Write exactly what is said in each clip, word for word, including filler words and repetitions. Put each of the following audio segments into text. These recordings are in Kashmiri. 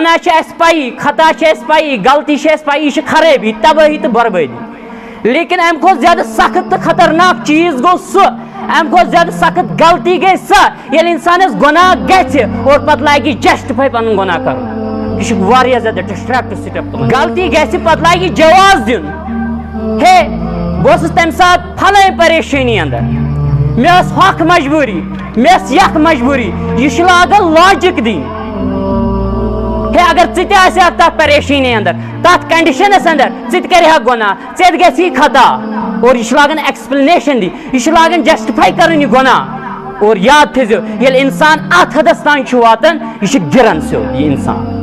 گۄناہ چھِ اَسہِ پَیی، خطا چھِ اَسہِ پَیی، غلطی چھِ اَسہِ پَیی، یہِ چھِ خرٲبی، تبٲہی تہٕ بربٲدی۔ لیکن اَمہِ کھۄتہٕ زیادٕ سخت تہٕ خطرناک چیٖز گوٚو سُہ، اَمہِ کھۄتہٕ زیادٕ سخت غلطی گٔے سۄ، ییٚلہِ اِنسانَس گۄناہ گژھِ اور پَتہٕ لاگہِ justify پَنُن گۄناہ کَرُن۔ یہِ چھُ واریاہ زیادٕ destructive step تُلان۔ غلطی گژھِ، پَتہٕ لاگہِ جواز دیُن، ہے، بہٕ اوسُس تَمہِ ساتہٕ پھلٲنۍ پریشٲنی اندر، مےٚ ٲس ہۄکھ مجبوٗری، مےٚ ٲس یَکھ مجبوٗری۔ یہِ چھُ لاگان logic دِنۍ، ہے، اگر ژٕ تہِ آسہِ ہا تَتھ پریشٲنی اندر، تَتھ conditionس اندر، ژٕ تہِ کَرِ ہا گۄناہ، ژےٚ تہِ گژھی خطا۔ اور یہِ چھُ لاگان explanation دِنۍ، یہِ چھُ لاگان justify کَرُن یہِ گۄناہ۔ اور یاد تھٲیزیو، ییٚلہِ اِنسان اَتھ حدس تام چھُ واتان، یہِ چھُ گِران سیوٚد یہِ اِنسان۔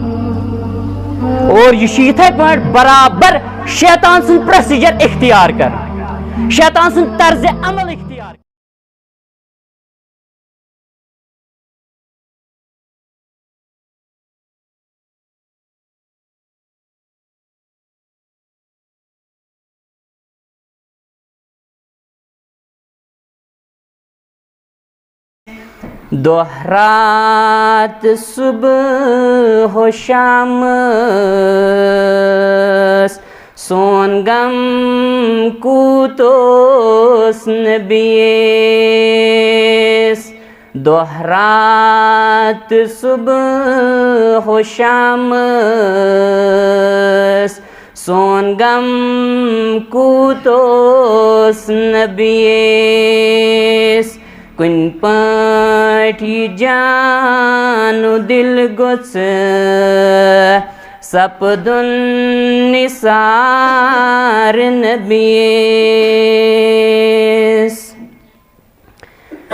اور یہِ چھُ یِتھَے پٲٹھۍ برابر شیطان سُنٛد procedure اختیار کران، شیطان سُنٛد طرزِ عمل اختیار۔ دۄہ رات صبح و شامس سون غم کوٗت اوس نبیَس۔ دۄہ رات صبح و شامس سون غم کوٗت اوس نبیَس۔ کُنہِ پٲٹھۍ یہِ جان و دِل گوٚژھ سپدُن نثار نبیَس۔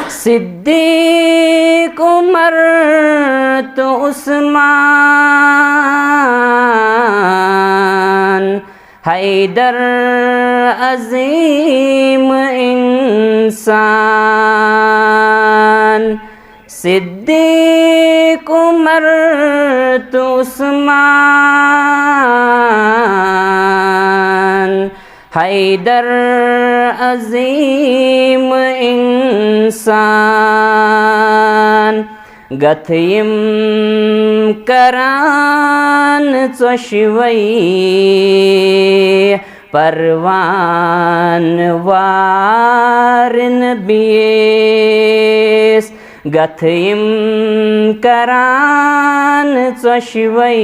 صدیق، عمر تہٕ عثمان، حیدر عظیم انسان۔ صدیق، عمر تہٕ عثمان، حیدر عظیم انسان۔ گتھ یِم کران ژۄشوَے پروان وار نبیَس۔ گتھ یِم کران ژۄشوَے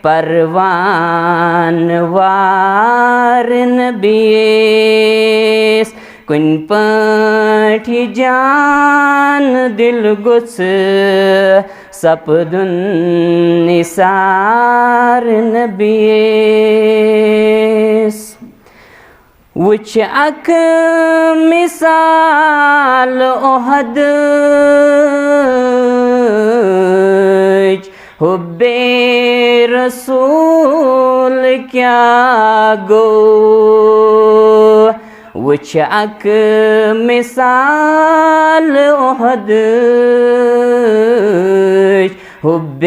پروان وار نبیَس۔ کُنہِ پٲٹھۍ یہِ جان دِل گوٚژھ سپدُن نثار نبیَس۔ وٕچھ اکھ مثال احدٕچ، حُبِ رسول کیٛاہ گوٚو۔ وٕچھ اکھ مثال احدٕچ، حُبِ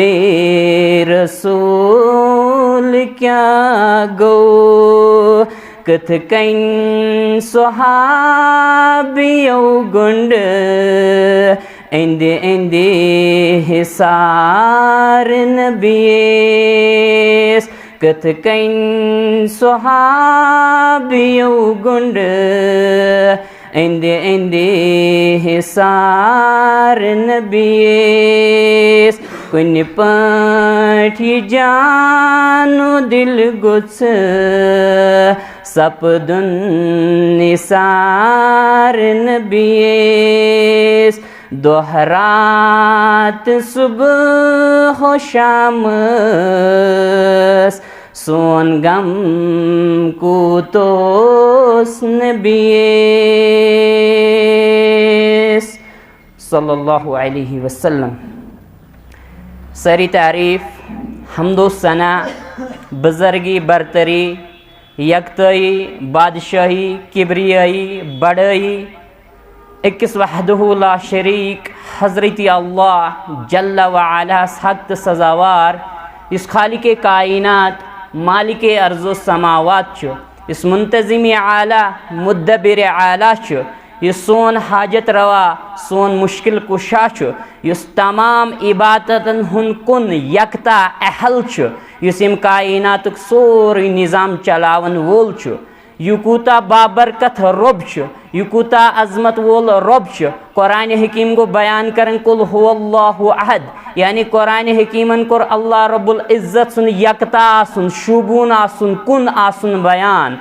رسول کیٛاہ گوٚو۔ کِتھ کٔنۍ صحابیو گُنٛڈ أنٛدِ أنٛدِ حصار نبیَس۔ کِتھ کٔنۍ صحابیو گُنٛڈ أنٛدِ أنٛدِ حصار نبیَس۔ کُنہِ پٲٹھۍ یہِ جان و دِل گوٚژھ سپدُن نثار نبیَس۔ دۄہ رات صبح و شامس سون غم کوٗت اوس نبیَس۔ صلی اللہ علیہ وسلم۔ سٲری تعریف، حمد و ثنا، بزرگی برتری، یکتٲیی، بادشاہی، کبریٲیی، بڑٲیی، أکِس وحدہ لا شریک حضرت اللہ جل و علاہس حق تہٕ سزاوار، یُس خالق کائنات، مالک ارض و سماوات چھُ، یُس منتظم اعلیٰ، مدبر اعلیٰ چھُ، یُس سون حاجت روا، سون مشکل کشا چھُ، یُس تمام عبادتن ہُنٛد کُن یکتا اہل چھُ، یُس یِم کائناتُک سورُے نظام چلاون وول چھُ، یہِ کوٗتاہ بابرکت رۄب چھُ، یہِ کوٗتاہ عظمت وول رۄب چھُ۔ قرآن حکیم گوٚو بیان کران، "قل هو الله احد"، یعنی قرآن حکیمن کوٚر اللہ رب العزت سُنٛد یکتا آسُن، شوٗبوُن آسُن، کُن آسُن بیان۔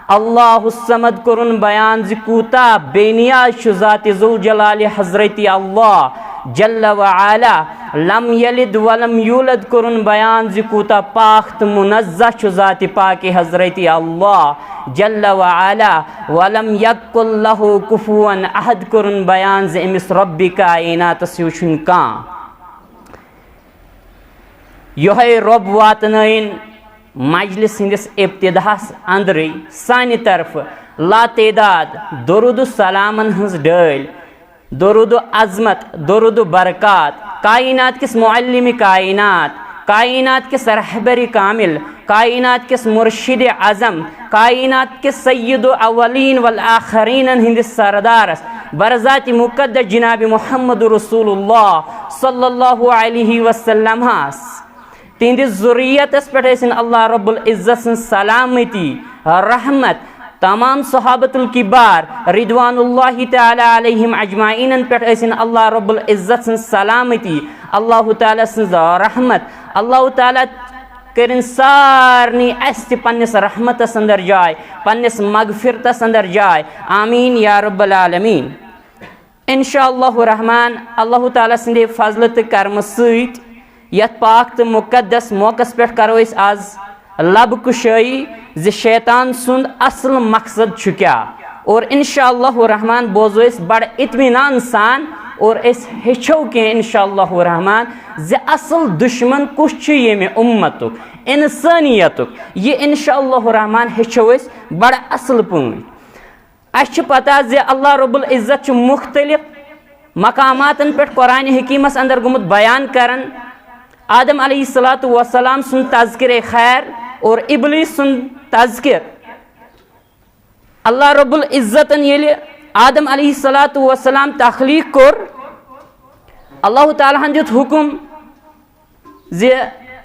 اللہ الصمد کوٚرُن بیان زِ کوٗتاہ بے نیاز چھُ ذات ذوالجلال حضرت اللہ جل و علا۔ لم یلد ولم یولد کوٚرُن بیان زِ کوٗتاہ پاک تہٕ منزہ چھُ ذات پاک حضرت اللہ جل و علا۔ ولم یکن لہ کفوا احد کوٚرُن بیان زِ أمِس رۄبِ کائناتس ہیوٗ چھُنہٕ کانٛہہ۔ یۄہے رۄب واتنٲیِن مجلس ہٕنٛدِس ابتداہس اندرٕے سانہِ طرفہٕ لاتعداد درود و سلامن ہٕنٛز ڈٲلۍ، درود و عظمت، درود و برکات کائنات کِس معلم کائنات، کائنات کِس رہبر کامل، کائنات کِس مرشد اعظم، کائنات کِس سید الاولین والآخرینن ہٕنٛدِس سردارس، برذات مقدس جناب محمد رسول اللہ صلی اللہ علیہ وسلم ہس۔ تِہنٛدِس ذُریتس پٮ۪ٹھ ٲسِن اللہ رب العزت سٕنٛز سلامتی، رحمت، تمام صحابۃ الکبار رضوان اللہ تعالیٰ علیہم اجمعینن پٮ۪ٹھ ٲسِن اللہ رب العزت سٕنٛز سلامتی، اللہ تعالیٰ سٕنٛز رحمت، اللہ تعالیٰ کٔرِن سارنٕے اَسہِ تہِ پننِس رحمتس اندر جاے، پننِس مغفرتس اندر جاے۔ آمین یا رب العالمین۔ انشاء اللہ الرحمن، اللہ تعالیٰ سٕنٛدِ فضلہٕ تہٕ کرمہٕ سۭتۍ یتھ پاک تہٕ مقدس موقعس پٮ۪ٹھ کرو أسۍ آز لب کشٲیی زِ شیطان سُنٛد اصل مقصد چھُ کیٛاہ۔ اور انشاء اللہ الرحمن بوزو أسۍ بڑٕ اطمینان سان اور أسۍ ہیٚچھو کینٛہہ انشاء اللہ الرحمن زِ اصل دشمن کُس چھُ ییٚمہِ اُمتُک، انسٲنیتُک۔ یہِ انشاء اللہ الرحمن ہیٚچھو أسۍ بڑٕ اصل پٲٹھۍ۔ اسہِ چھِ پتہ زِ اللہ رب العزت چھُ مختلف مقاماتن پٮ۪ٹھ قرآن حکیمس اندر گوٚمُت بیان کران۔ آدم علیہ الصلوۃ والسلام سُنٛد تذکرے خیر اور ابلیس سُنٛد تذکر۔ اللہ رب العزتن ییٚلہِ آدم علیہ الصلوۃ والسلام تخلیق کوٚر، اللہ تعالیٰ ہن دیُت حکم زِ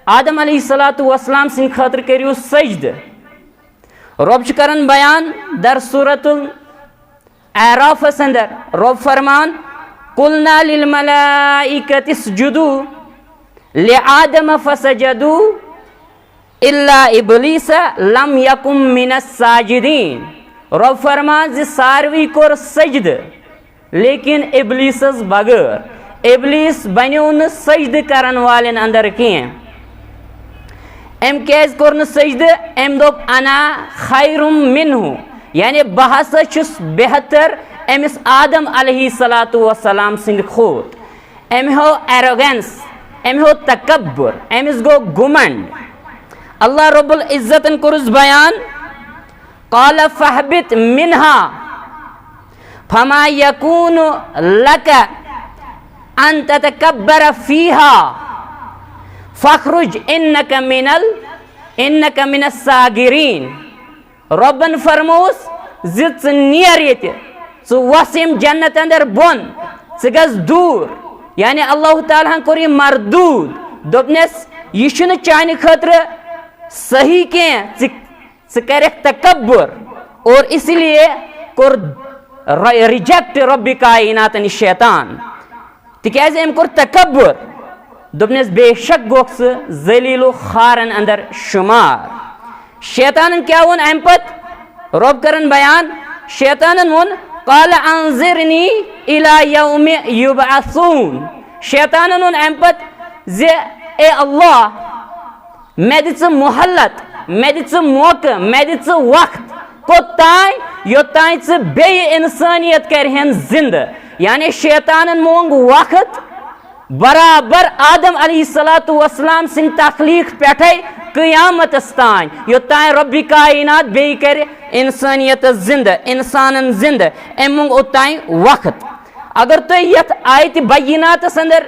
آدم علیہ الصلوۃ والسلام سٕنٛدِ خٲطرٕ کٔرِو سجدٕ۔ رۄب چھُ کران بیان در سورۃ الاعرافس اندر، رۄب فرمان، "قلنا للملائکۃ اسجدوا لآدم فسجدوا الا ابلیس لم یکن من الساجدین"۔ رۄب فرمان زِ ساروی کوٚر سجدٕ، لیکن ابلیسس بغٲر۔ ابلیس بنیو نہٕ سجدٕ کرن والٮ۪ن اندر کینٛہہ۔ أمۍ کیازِ کوٚر نہٕ سجدٕ؟ أمۍ دوٚپ، "انا خیر منہ"، یعنی بہٕ ہسا چھُس بہتر أمِس آدم علیہ الصلوۃ والسلام سٕنٛدِ کھۄتہٕ۔ أمۍ ہو ایروگینس، أمۍ ہو تکبر، أمِس گوٚو گُمنڈ۔ اللہ رب العزتن کوٚرُس بیان، "قال فاہبط منہا فما یکون لک ان تتکبر فیہا فاخرج انک من ال، انک من الصاغرین"۔ رۄبن فرمووُس زِ ژٕ نیر ییٚتہِ، ژٕ وس ییٚمہِ جنت اندر بۄن، ژٕ گژھ دوٗر۔ یعنی اللہ تعالیٰ ہن کوٚر یہِ مردوٗد، دوٚپنس، "یہِ چھُنہٕ چانہِ خٲطرٕ صحیح کینٛہہ، ژٕ، ژٕ کرکھ تکبر"۔ اور اسی لیے کوٚر ر-، ریجیکٹ رۄبِ کائناتن یہِ شیطان۔ تِکیازِ أمۍ کوٚر تکبر، دوٚپنس، "بے شک گوٚکھ ژٕ ذلیل و خوارن اندر شمار۔" شیطانن کیٛاہ ووٚن امہِ پتہٕ؟ رۄب کرن بیان، شیطانن ووٚن، "قال انظرنی الی یوم یبعثون"۔ شیطانن ووٚن امہِ پتہٕ زِ، "اے اللہ، مےٚ دِ ژٕ مہلت، مےٚ دِ ژٕ موقعہٕ، مےٚ دِ ژٕ وقت، کوٚت تام؟ یوٚت تام ژٕ بیٚیہِ انسٲنیت کرِہن زندٕ۔" یعنی شیطانن مونگ وقت برابر آدم علیہ الصلوۃ والسلام سٕنٛدِ تخلیق پٮ۪ٹھے قیامتس تام، یوٚت تام رۄبِ کائنات بیٚیہِ کرِ انسٲنیتس زندٕ، انسانن زندٕ۔ أمۍ مونگ اوٚت تام وقت۔ اگر تُہۍ یتھ آیتِ بیناتس اندر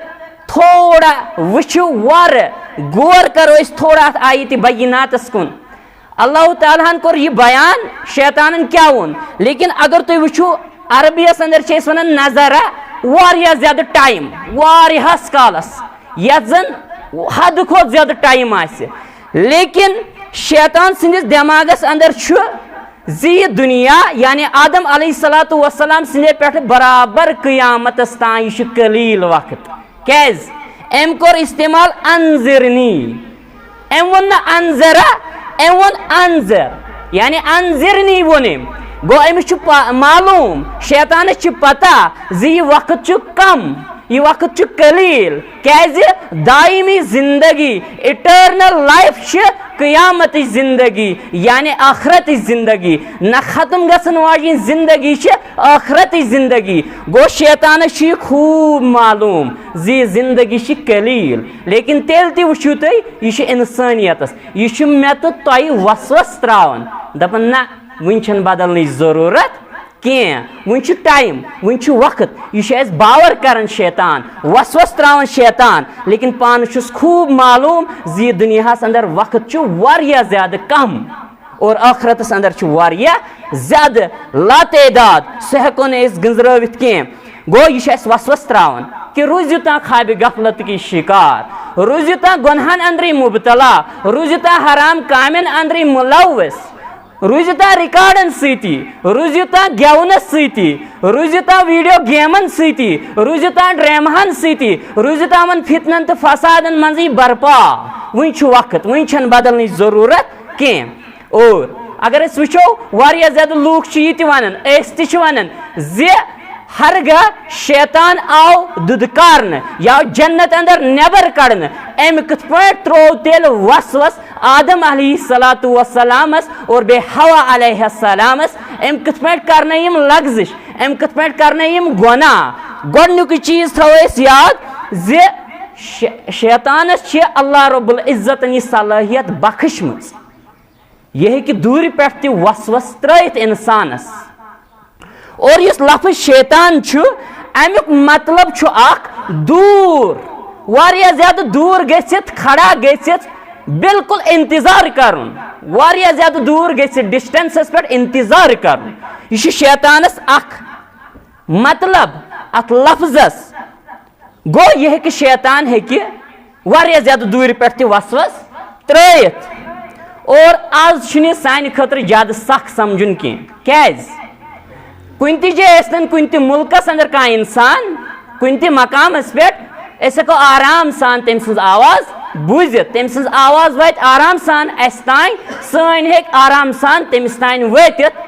تھوڑا وٕچھِو، وارٕ غور کرو أسۍ تھوڑا اتھ آیتِ بیناتس کُن۔ اللہ تعالیٰ ہن کوٚر یہِ بیان شیطانن کیٛاہ ووٚن، لیکن اگر تُہۍ وٕچھِو عربی یس اندر چھِ أسۍ ونان نظرہ، واریاہ زیادٕ ٹائم، واریاہس کالس، یتھ زن حد کھۄتہٕ زیادٕ ٹائم آسہِ۔ لیکن شیطان سٕنٛدِس دٮ۪ماغس اندر چھُ زِ یہِ دُنیا، یعنی آدم علیہ الصلوۃ والسلام سٕنٛدے پٮ۪ٹھ برابر قیامتس تام، یہِ چھُ قلیل وقت۔ کیازِ؟ أمۍ کوٚر استعمال انذرنی۔ أمۍ ووٚن نہٕ انذرہ، أمۍ ووٚن انذر، یعنی انذرنی ووٚن أمۍ۔ گوٚو أمِس چھُ پا-، معلوم، شیطانس چھِ پتہ زِ یہِ وقت چھُ کم، یہِ وقت چھُ قلیل۔ کیازِ؟ دائمی زندگی، eternal life چھِ قیامتٕچ زندگی، یعنی آخرتٕچ زندگی۔ نہ ختم گژھن واجیٚنۍ زندگی چھِ آخرتٕچ زندگی۔ گوٚو شیطانس چھُ یہِ خوب معلوم زِ یہِ زندگی چھِ قلیل۔ لیکن تیٚلہِ تہِ وٕچھِو تُہۍ، یہِ چھُ انسانیتس، یہِ چھُ مےٚ تہٕ تۄہہِ وسوس تراوان، دپان، نہ، وٕنہِ چھنہٕ بدلنٕچ ضروٗرت کینٛہہ، وٕنہِ چھُ ٹائم، وٕنہِ چھُ وقت۔ یہِ چھُ اَسہِ باور کران شیطان، وسوس تراوان شیطان، لیکن پانہٕ چھُس خوب معلوم زِ یہِ دُنیاہس اندر وقت چھُ واریاہ زیادٕ کم اور ٲخرتس اندر چھُ واریاہ زیادٕ لاتعداد، سُہ ہٮ۪کو نہٕ أسۍ گٔنزرٲوِتھ کینٛہہ۔ گوٚو، یہِ چھُ اَسہِ وسوس تراوان کہِ روٗزِو تام خوابِ غفلت کی شکار، روٗزِو تام گۄنہن اندرٕے مبتلا، روٗزِو تام حرام کامٮ۪ن اندرٕے ملوث، روٗزِو تام ریکارڈن سۭتی، روٗزِو تام گٮ۪ونس سۭتی، روٗزِو تام ویڈیو گیمن سۭتی، روٗزِو تام ڈرامہن سۭتی، روٗزِو تام یِمن فتنن تہٕ فسادن منٛزٕے برپا۔ وُنہِ چھُ وقت، وُنہِ چھنہٕ بدلنٕچ ضروٗرت کینٛہہ۔ اور اگر أسۍ وٕچھو، واریاہ زیادٕ لوٗکھ چھِ یہِ تہِ ونان، أسۍ تہِ چھِ ونان زِ ہرگاہ شیطان آو دُدکارنہٕ یا جنت اندر نٮ۪بر کڑنہٕ، أمۍ کِتھ پٲٹھۍ تروو تیٚلہِ وسوس آدم علیہ الصلوۃ والسلامس اور بیٚیہِ حوا علیہ السلامس؟ أمۍ کِتھ پٲٹھۍ کرنٲے یِم لغزش؟ أمۍ کِتھ پٲٹھۍ کرنٲے یِم گۄناہ؟ گۄڈنیُکُے چیٖز تھاوو أسۍ یاد زِ شے-، شیطانس چھِ اللہ رب العزتن یہِ صلٲحیت بخشمٕژ۔ یہِ ہیٚکہِ دوٗرِ پٮ۪ٹھ تہِ وسوس ترٲیِتھ انسانس۔ اور یُس لفظ شیطان چھُ، امیُک مطلب چھُ اکھ دوٗر، واریاہ زیادٕ دوٗر گٔژھِتھ، کھڑا گٔژھِتھ، بالکل انتظار کرُن، واریاہ زیادٕ دوٗر گٔژھِتھ، ڈسٹینسس پٮ۪ٹھ انتظار کرُن۔ یہِ چھُ شیطانس اکھ مطلب اتھ لفظس۔ گوٚو، یہِ ہیٚکہِ، شیطان ہیٚکہِ واریاہ زیادٕ دوٗرِ پٮ۪ٹھ تہِ وسوس ترٲیِتھ۔ اور آز چھُنہٕ یہِ سانہِ خٲطرٕ زیادٕ سخ سمجھُن کینٛہہ۔ کیازِ؟ کُنہِ تہِ جایہِ ٲسۍتن، کُنہِ تہِ مُلکس اندر کانٛہہ انسان، کُنہِ تہِ مقامس پٮ۪ٹھ، أسۍ ہٮ۪کو آرام سان تٔمۍ سٕنٛز آواز بوٗزِتھ۔ تٔمۍ سٕنٛز آواز واتہِ آرام سان اسہِ تام، سٲنۍ ہیٚکہِ آرام سان تٔمِس تام وٲتِتھ۔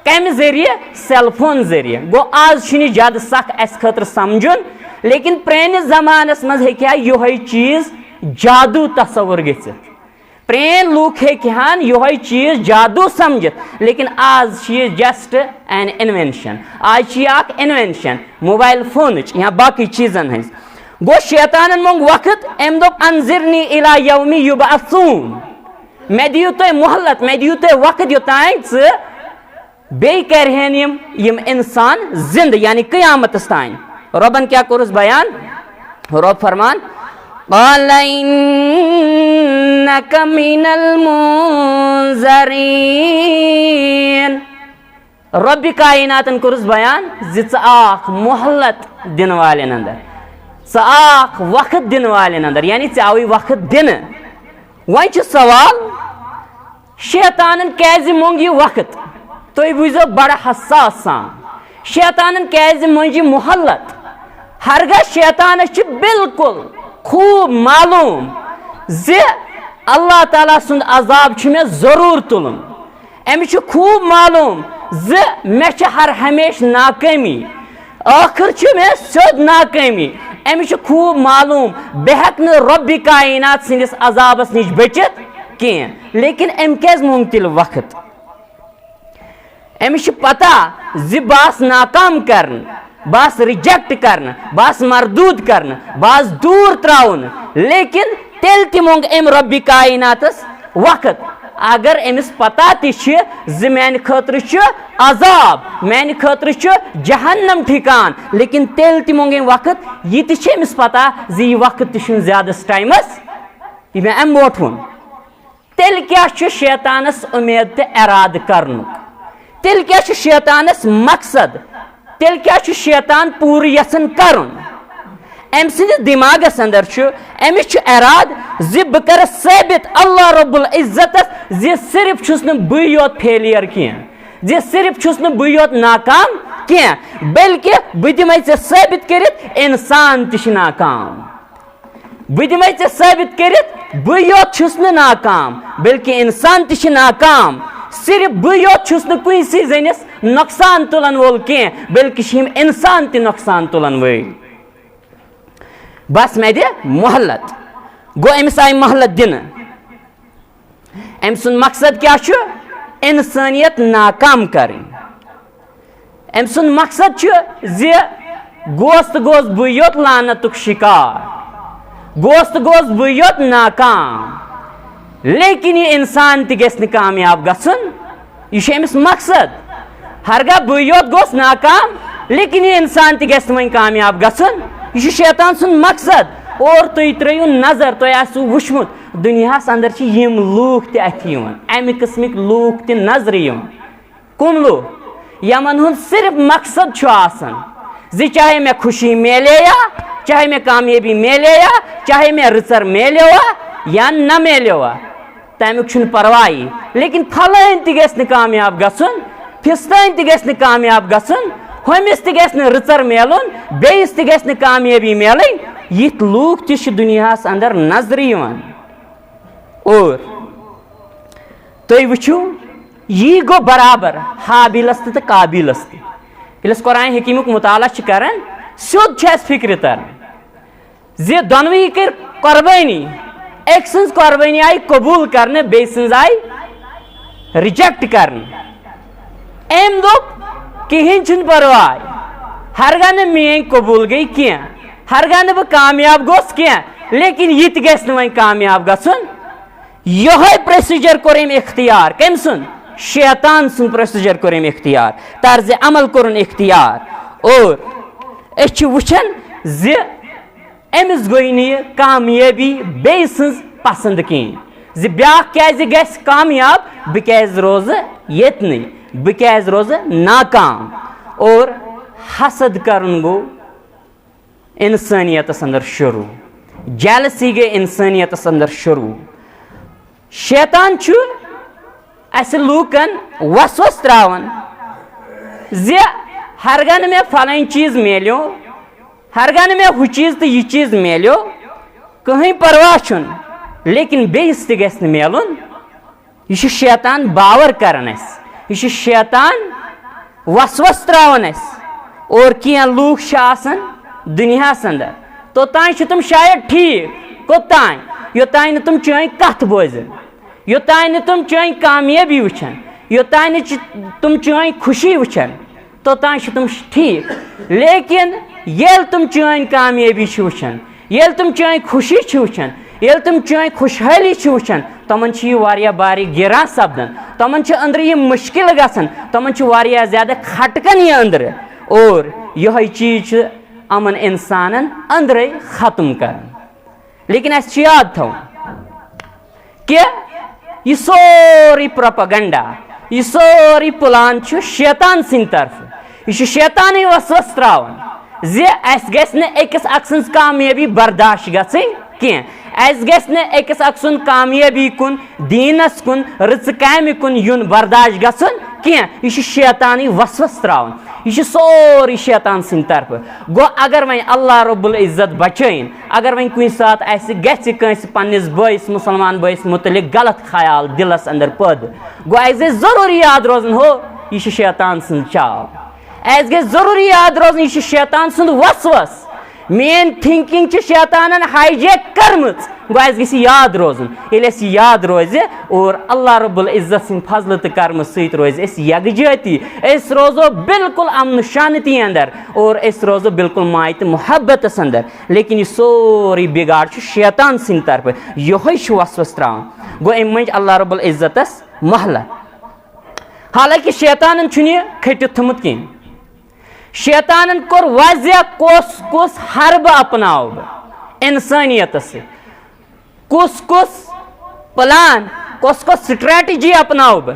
کمہِ ذٔریعہٕ؟ سیل فون ذٔریعہٕ۔ گوٚو، آز چھُنہٕ یہِ زیادٕ سخ اسہِ خٲطرٕ سمجھُن، لیکن پرٲنِس زمانس منٛز ہیٚکہِ ہا یِہوٚے چیٖز جادو تصور گٔژھِتھ۔ پرٲنۍ لوٗکھ ہیٚکہِ ہن یِہوٚے چیٖز جادو سمجھِتھ، لیکن آز چھِ یہِ just an invention۔ آز چھِ یہِ اکھ انوینشن موبایل فونٕچ یا باقٕے چیٖزن ہٕنٛز۔ گوٚو، شیطانن مۄنگ وقت، أمۍ دوٚپ، انظرنی الی یوم یبعثون، مےٚ دِیِو تُہۍ مۄہلت، مےٚ دِیِو تُہۍ وقت، یوٚتام ژٕ بیٚیہِ کرِہن یِم، یِم انسان زندٕ، یعنی قیامتس تام۔ رۄبن کیٛاہ کوٚرُس بیان؟ رۄب فرمان، قال انک من المنظرین۔ رۄبِ کائناتن کوٚرُس بیان زِ ژٕ آکھ مۄہلت دِنہٕ والٮ۪ن اندر، ژٕ آکھ وقت دِنہٕ والٮ۪ن اندر، یعنی ژےٚ آوٕے وقت دِنہٕ۔ وۄنۍ چھُ سوال، شیطانن کیازِ مۄنگ یہِ وقت؟ تُہۍ بوٗزِو بڑٕ حساس سان۔ شیطانن کیازِ مۄنج یہِ مۄہلت؟ ہرگاہ شیطانس چھُ بالکل خوب معلوم زِ اللہ تعالیٰ سُنٛد عذاب چھُ مےٚ ضروٗر تُلُن۔ أمِس چھُ خوب معلوم زِ مےٚ چھِ ہر ہمیشہٕ ناکٲمی۔ ٲخٕر چھِ مےٚ سیوٚد ناکٲمی۔ أمِس چھُ خوب معلوم، بہٕ ہٮ۪کہٕ نہٕ رۄبِ کائنات سٕنٛدِس عذابس نِش بٔچِتھ کینٛہہ۔ لیکن أمۍ کیازِ مۄنگ تیٚلہِ وقت؟ أمِس چھِ پتہ زِ بہٕ آس ناکام کرنہٕ، بہٕ آس ریجیکٹ کرنہٕ، بہٕ آس مردود کرنہٕ، بہٕ آس دوٗر تراونہٕ، لیکن تیٚلہِ تہِ مۄنگ أمۍ رۄبِ کائناتس وقت۔ اگر أمِس پتہ تہِ چھِ زِ میانہِ خٲطرٕ چھُ عذاب، میانہِ خٲطرٕ چھُ جہنم ٹھکان، لیکن تیٚلہِ تہِ مۄنگ أمۍ وقت۔ یہِ تہِ چھِ أمِس پتہ زِ یہِ وقت تہِ چھُنہٕ زیادس ٹایمس، یہِ مےٚ امہِ برونٹھ ووٚن۔ تیٚلہِ کیٛاہ چھُ شیطانس اُمید تہٕ ارادٕ کرنُک؟ تیٚلہِ کیٛاہ چھُ شیطانس مقصد؟ تیٚلہِ کیٛاہ چھُ شیطان پوٗرٕ یژھان کرُن؟ أمۍ سٕنٛدِس دٮ۪ماغس اندر چھُ، أمِس چھُ ارادٕ زِ بہٕ کرٕ ثٲبت اللہ رب العزتس زِ صرف چھُس نہٕ بٕے یوت فیلیر کینٛہہ، زِ صرف چھُس نہٕ بٕے یوت ناکام کینٛہہ، بلکہِ بہٕ دِمے ژےٚ ثٲبت کٔرِتھ انسان تہِ چھِ ناکام۔ بہٕ دِمے ژےٚ ثٲبت کٔرِتھ، بٕے یوت چھُس نہٕ ناکام، بلکہِ انسان تہِ چھِ ناکام۔ صرف بٕے یوت چھُس نہٕ کُنسی زٔنِس نۄقصان تُلن وول کینٛہہ، بلکہِ چھِ یِم انسان تہِ نۄقصان تُلن وٲلۍ۔ بس مےٚ دِ مۄہلت۔ گوٚو، أمِس آیہِ مۄہلت دِنہٕ۔ أمۍ سُنٛد مقصد کیٛاہ چھُ؟ انسٲنیت ناکام کرٕنۍ۔ أمۍ سُنٛد مقصد چھُ زِ گوس تہٕ گوس بٕے یوت لعنتُک شکار، گوس تہٕ گوس بٕے یوت ناکام، لیکن یہِ انسان تہِ گژھِ نہٕ کامیاب گژھُن۔ یہِ چھُ أمِس مقصد۔ ہرگاہ بٕے یوت گوس ناکام، لیکن یہِ انسان تہِ گژھِ نہٕ وۄنۍ کامیاب گژھُن۔ یہِ چھُ شیطان سُنٛد مقصد۔ اور تُہۍ ترٲیِو نظر، تۄہہِ آسِوٕ وٕچھمُت، دُنیاہَس اندر چھِ یِم لوٗکھ تہِ اَتھِ یِوان، اَمہِ قٕسمٕکۍ لوٗکھ تہِ نظرِ یِوان۔ کُملو یِمن ہُنٛد صرف مقصد چھُ آسان زِ چاہے مےٚ خوشی میلے یا، چاہے مےٚ کامیٲبی میلے یا، چاہے مےٚ رٕژر میلیوا یا نہ میلیوا، تَمیُک چھُنہٕ پرواہٕے، لیکن پھلٲنۍ تہِ گژھِ نہٕ کامیاب گژھُن، پھِستٲنۍ تہِ گژھِ نہٕ کامیاب گژھُن، ہُمِس تہِ گژھِ نہٕ رٕژر میلُن، بیٚیِس تہِ گژھِ نہٕ کامیٲبی میلٕنۍ۔ یِتھۍ لوٗکھ تہِ چھِ دُنیاہَس اندر نظرِ یِوان۔ اور تُہۍ وٕچھِو، یی گوٚو برابر ہابیلس تہٕ تہٕ قابیلس تہِ۔ ییٚلہِ أسۍ قرآن حکیٖمُک مطالعہ چھِ کران، سیوٚد چھِ اَسہِ فِکرِ تران زِ دۄنوٕنی کٔر قۄربٲنی، أکۍ سٕنٛز قۄربٲنی آیہِ قبوٗل کرنہٕ، بیٚیہِ سٕنٛز آیہِ reject کرنہٕ۔ أمۍ دوٚپ، "کِہیٖنۍ چھُنہٕ پرواے، ہرگاہ نہٕ میٲنۍ قبوٗل گٔے کینٛہہ، ہرگاہ نہٕ بہٕ کامیاب گوٚوس کینٛہہ، لیکن یہِ تہِ گژھِ نہٕ وۄنۍ کامیاب گژھُن۔" یِہوٚے procedure کوٚر أمۍ اختیار۔ کٔمۍ سُنٛد؟ شیطان سُنٛد procedure کوٚر أمۍ اختیار، طرزِ عمل کوٚرُن اختیار۔ اور أسۍ چھِ وٕچھان زِ أمِس گوٚو نہٕ یہِ کامیٲبی بیٚیہِ سٕنٛز پسنٛد کِہیٖنۍ زِ بیٛاکھ کیٛازِ گژھِ کامیاب، بہٕ کیٛازِ روزٕ ییٚتنٕے، بہٕ کیٛازِ روزٕ ناکام۔ اور حسد کرُن گوٚو انسانیتس اندر شروع، jealousy گٔے انسانیتس اندر شروع۔ شیطان چھُ اسہِ لوٗکن وسوس تراوان زِ ہرگاہ نہٕ مےٚ فلٲنۍ چیٖز میلیو، ہرگاہ نہٕ مےٚ ہُہ چیٖز تہٕ یہِ چیٖز میلیو، کٕہٕنۍ پرواہ چھُنہٕ، لیکن بیٚیِس تہِ گژھِ نہٕ میلُن۔ یہِ چھُ شیطان باور کران اسہِ، یہِ چھُ شیطان وسوس تراوان اسہِ۔ اور کینٛہہ لوٗکھ چھِ آسان دُنیاہس اندر، توٚتام چھِ تِم شاید ٹھیٖک۔ کوٚتام؟ یوٚتام نہٕ تِم چٲنۍ کتھ بوزن، یوٚتام نہٕ تِم چٲنۍ کامیٲبی وٕچھن، یوٚتام نہٕ چ-، تِم چٲنۍ خوشی وٕچھن، توٚتام چھِ تِم ٹھیٖک۔ لیکن ییٚلہِ تِم چٲنۍ کامیٲبی چھِ وٕچھان، ییٚلہِ تِم چٲنۍ خوشی چھِ وٕچھان، ییٚلہِ تِم چٲنۍ خوشحٲلی چھِ وٕچھان، تِمن چھِ یہِ واریاہ بارِ گِران سپدان، تِمن چھِ أنٛدرٕ یہِ مُشکِل گژھان، تِمن چھِ واریاہ زیادٕ کھٹکان یہِ أنٛدرٕ۔ اور یِہوٚے چیٖز چھُ یِمن اِنسانن أنٛدرَے ختم کران۔ لیکن اَسہِ چھُ یاد تھاوُن کہِ یہِ سورُے propaganda، یہِ سورُے plan چھُ شیطان سٕنٛدِ طرفہٕ۔ یہِ چھُ شیطانٕے وسوس تراوان زِ اَسہِ گژھِ نہٕ أکِس اکھ سٕنٛز کامیٲبی برداشت گژھٕنۍ کینٛہہ۔ اَسہِ گژھِ نہٕ أکِس اکھ سُنٛد کامیٲبی کُن، دیٖنس کُن، رٕژٕ کامہِ کُن یُن برداشت گژھُن کینٛہہ۔ یہِ چھُ شیطانٕے وسوس تراوان۔ یہِ چھُ سورُے شیطان سٕنٛدِ طرفہٕ۔ گوٚو، اگر وۄنۍ اللہ رب العزت بچٲیِن، اگر وۄنۍ کُنہِ ساتہٕ اَسہِ گژھِ کٲنٛسہِ پننِس بٲیِس، مُسلمان بٲیِس مُتعلق غلط خیال دِلس اندر پٲدٕ، گوٚو، اَسہِ گژھِ ضروٗری یاد روزُن، ہو، یہِ چھُ شیطان سٕنٛز چال۔ اَسہِ گژھِ ضروٗری یاد روزُن، یہِ چھُ شیطان سُنٛد وسوس۔ میٲنۍ thinking چھِ شیطانن hijack کٔرمٕژ۔ گوٚو، اَسہِ گژھِ یاد روزُن۔ ییٚلہِ اَسہِ یہِ یاد روزِ اور اللہ رب العزت سٕنٛدِ فضلہٕ تہٕ کرمہٕ سۭتۍ روزِ اَسہِ یکجٲتی، أسۍ روزو بالکل امن و شانتی اندر اور أسۍ روزو بالکل ماے تہٕ محبتس اندر۔ لیکن یہِ سورُے بگاڑ چھُ شیطان سٕنٛدِ طرفہٕ، یِہوٚے چھُ وسوس تراوان۔ گوٚو، أمۍ مٔنٛج اللہ رب العزتس مۄہلت۔ حالانکہ شیطانن چھُنہٕ یہِ کھٔٹِتھ تھوٚمُت کینٛہہ۔ شیطانن کوٚر واضح کُس کُس حربہٕ اپناوٕ بہٕ انسٲنیتس سۭتۍ، کُس کُس plan، کۄس کۄس strategy اپناوٕ بہٕ،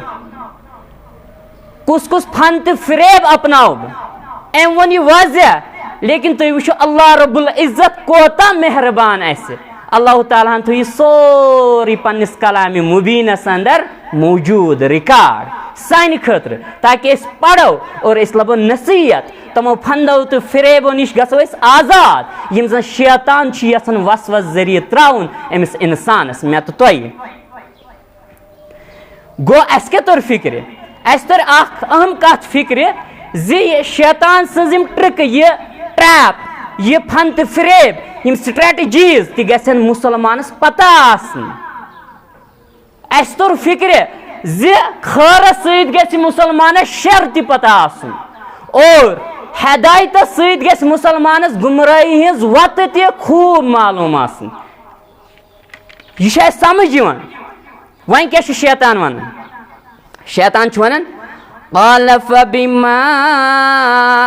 کُس کُس فن تہٕ فریب اپناوٕ بہٕ۔ أمۍ ووٚن یہِ واضح، لیکن تُہۍ وٕچھِو اللہ رب العزت کوتاہ مہربان آسہِ۔ اللہ تعالیٰ ہن تھوٚو یہِ سورُے پننِس کلامِ مبیٖنس اندر موجود، ریکارڈ سانہِ خٲطرٕ، تاکہِ أسۍ پرو اور أسۍ لبو نصیحت۔ تِمو پھندو تہٕ فریبو نِش گژھو أسۍ آزاد، یِم زن شیطان چھُ یژھان وسوس ذٔریعہٕ تراوُن أمِس انسانس، مےٚ تہٕ تۄہہِ۔ گوٚو، اسہِ کیٛاہ توٚر فکرِ؟ اسہِ توٚر اکھ اہم کتھ فکرِ زِ یہِ شیطان سٕنٛز یِم ٹرکہٕ، یہِ ٹریپ، یہِ فن تہٕ فریب، یِم سٹریٹجیز تہِ گژھن مسلمانس پتہ آسنہِ۔ اسہِ توٚر فکرِ زِ خٲرس سۭتۍ گژھِ مسلمانس شر تہِ پتہ آسُن اور ہدایتس سۭتۍ گژھِ مسلمانس گمراہی ہٕنٛز وتہٕ تہِ خوب معلوم آسٕنۍ۔ یہِ چھُ اَسہِ سمجھ یِوان۔ وۄنۍ کیٛاہ چھُ شیطان وَنان؟ شیطان چھُ وَنان، "قال فبما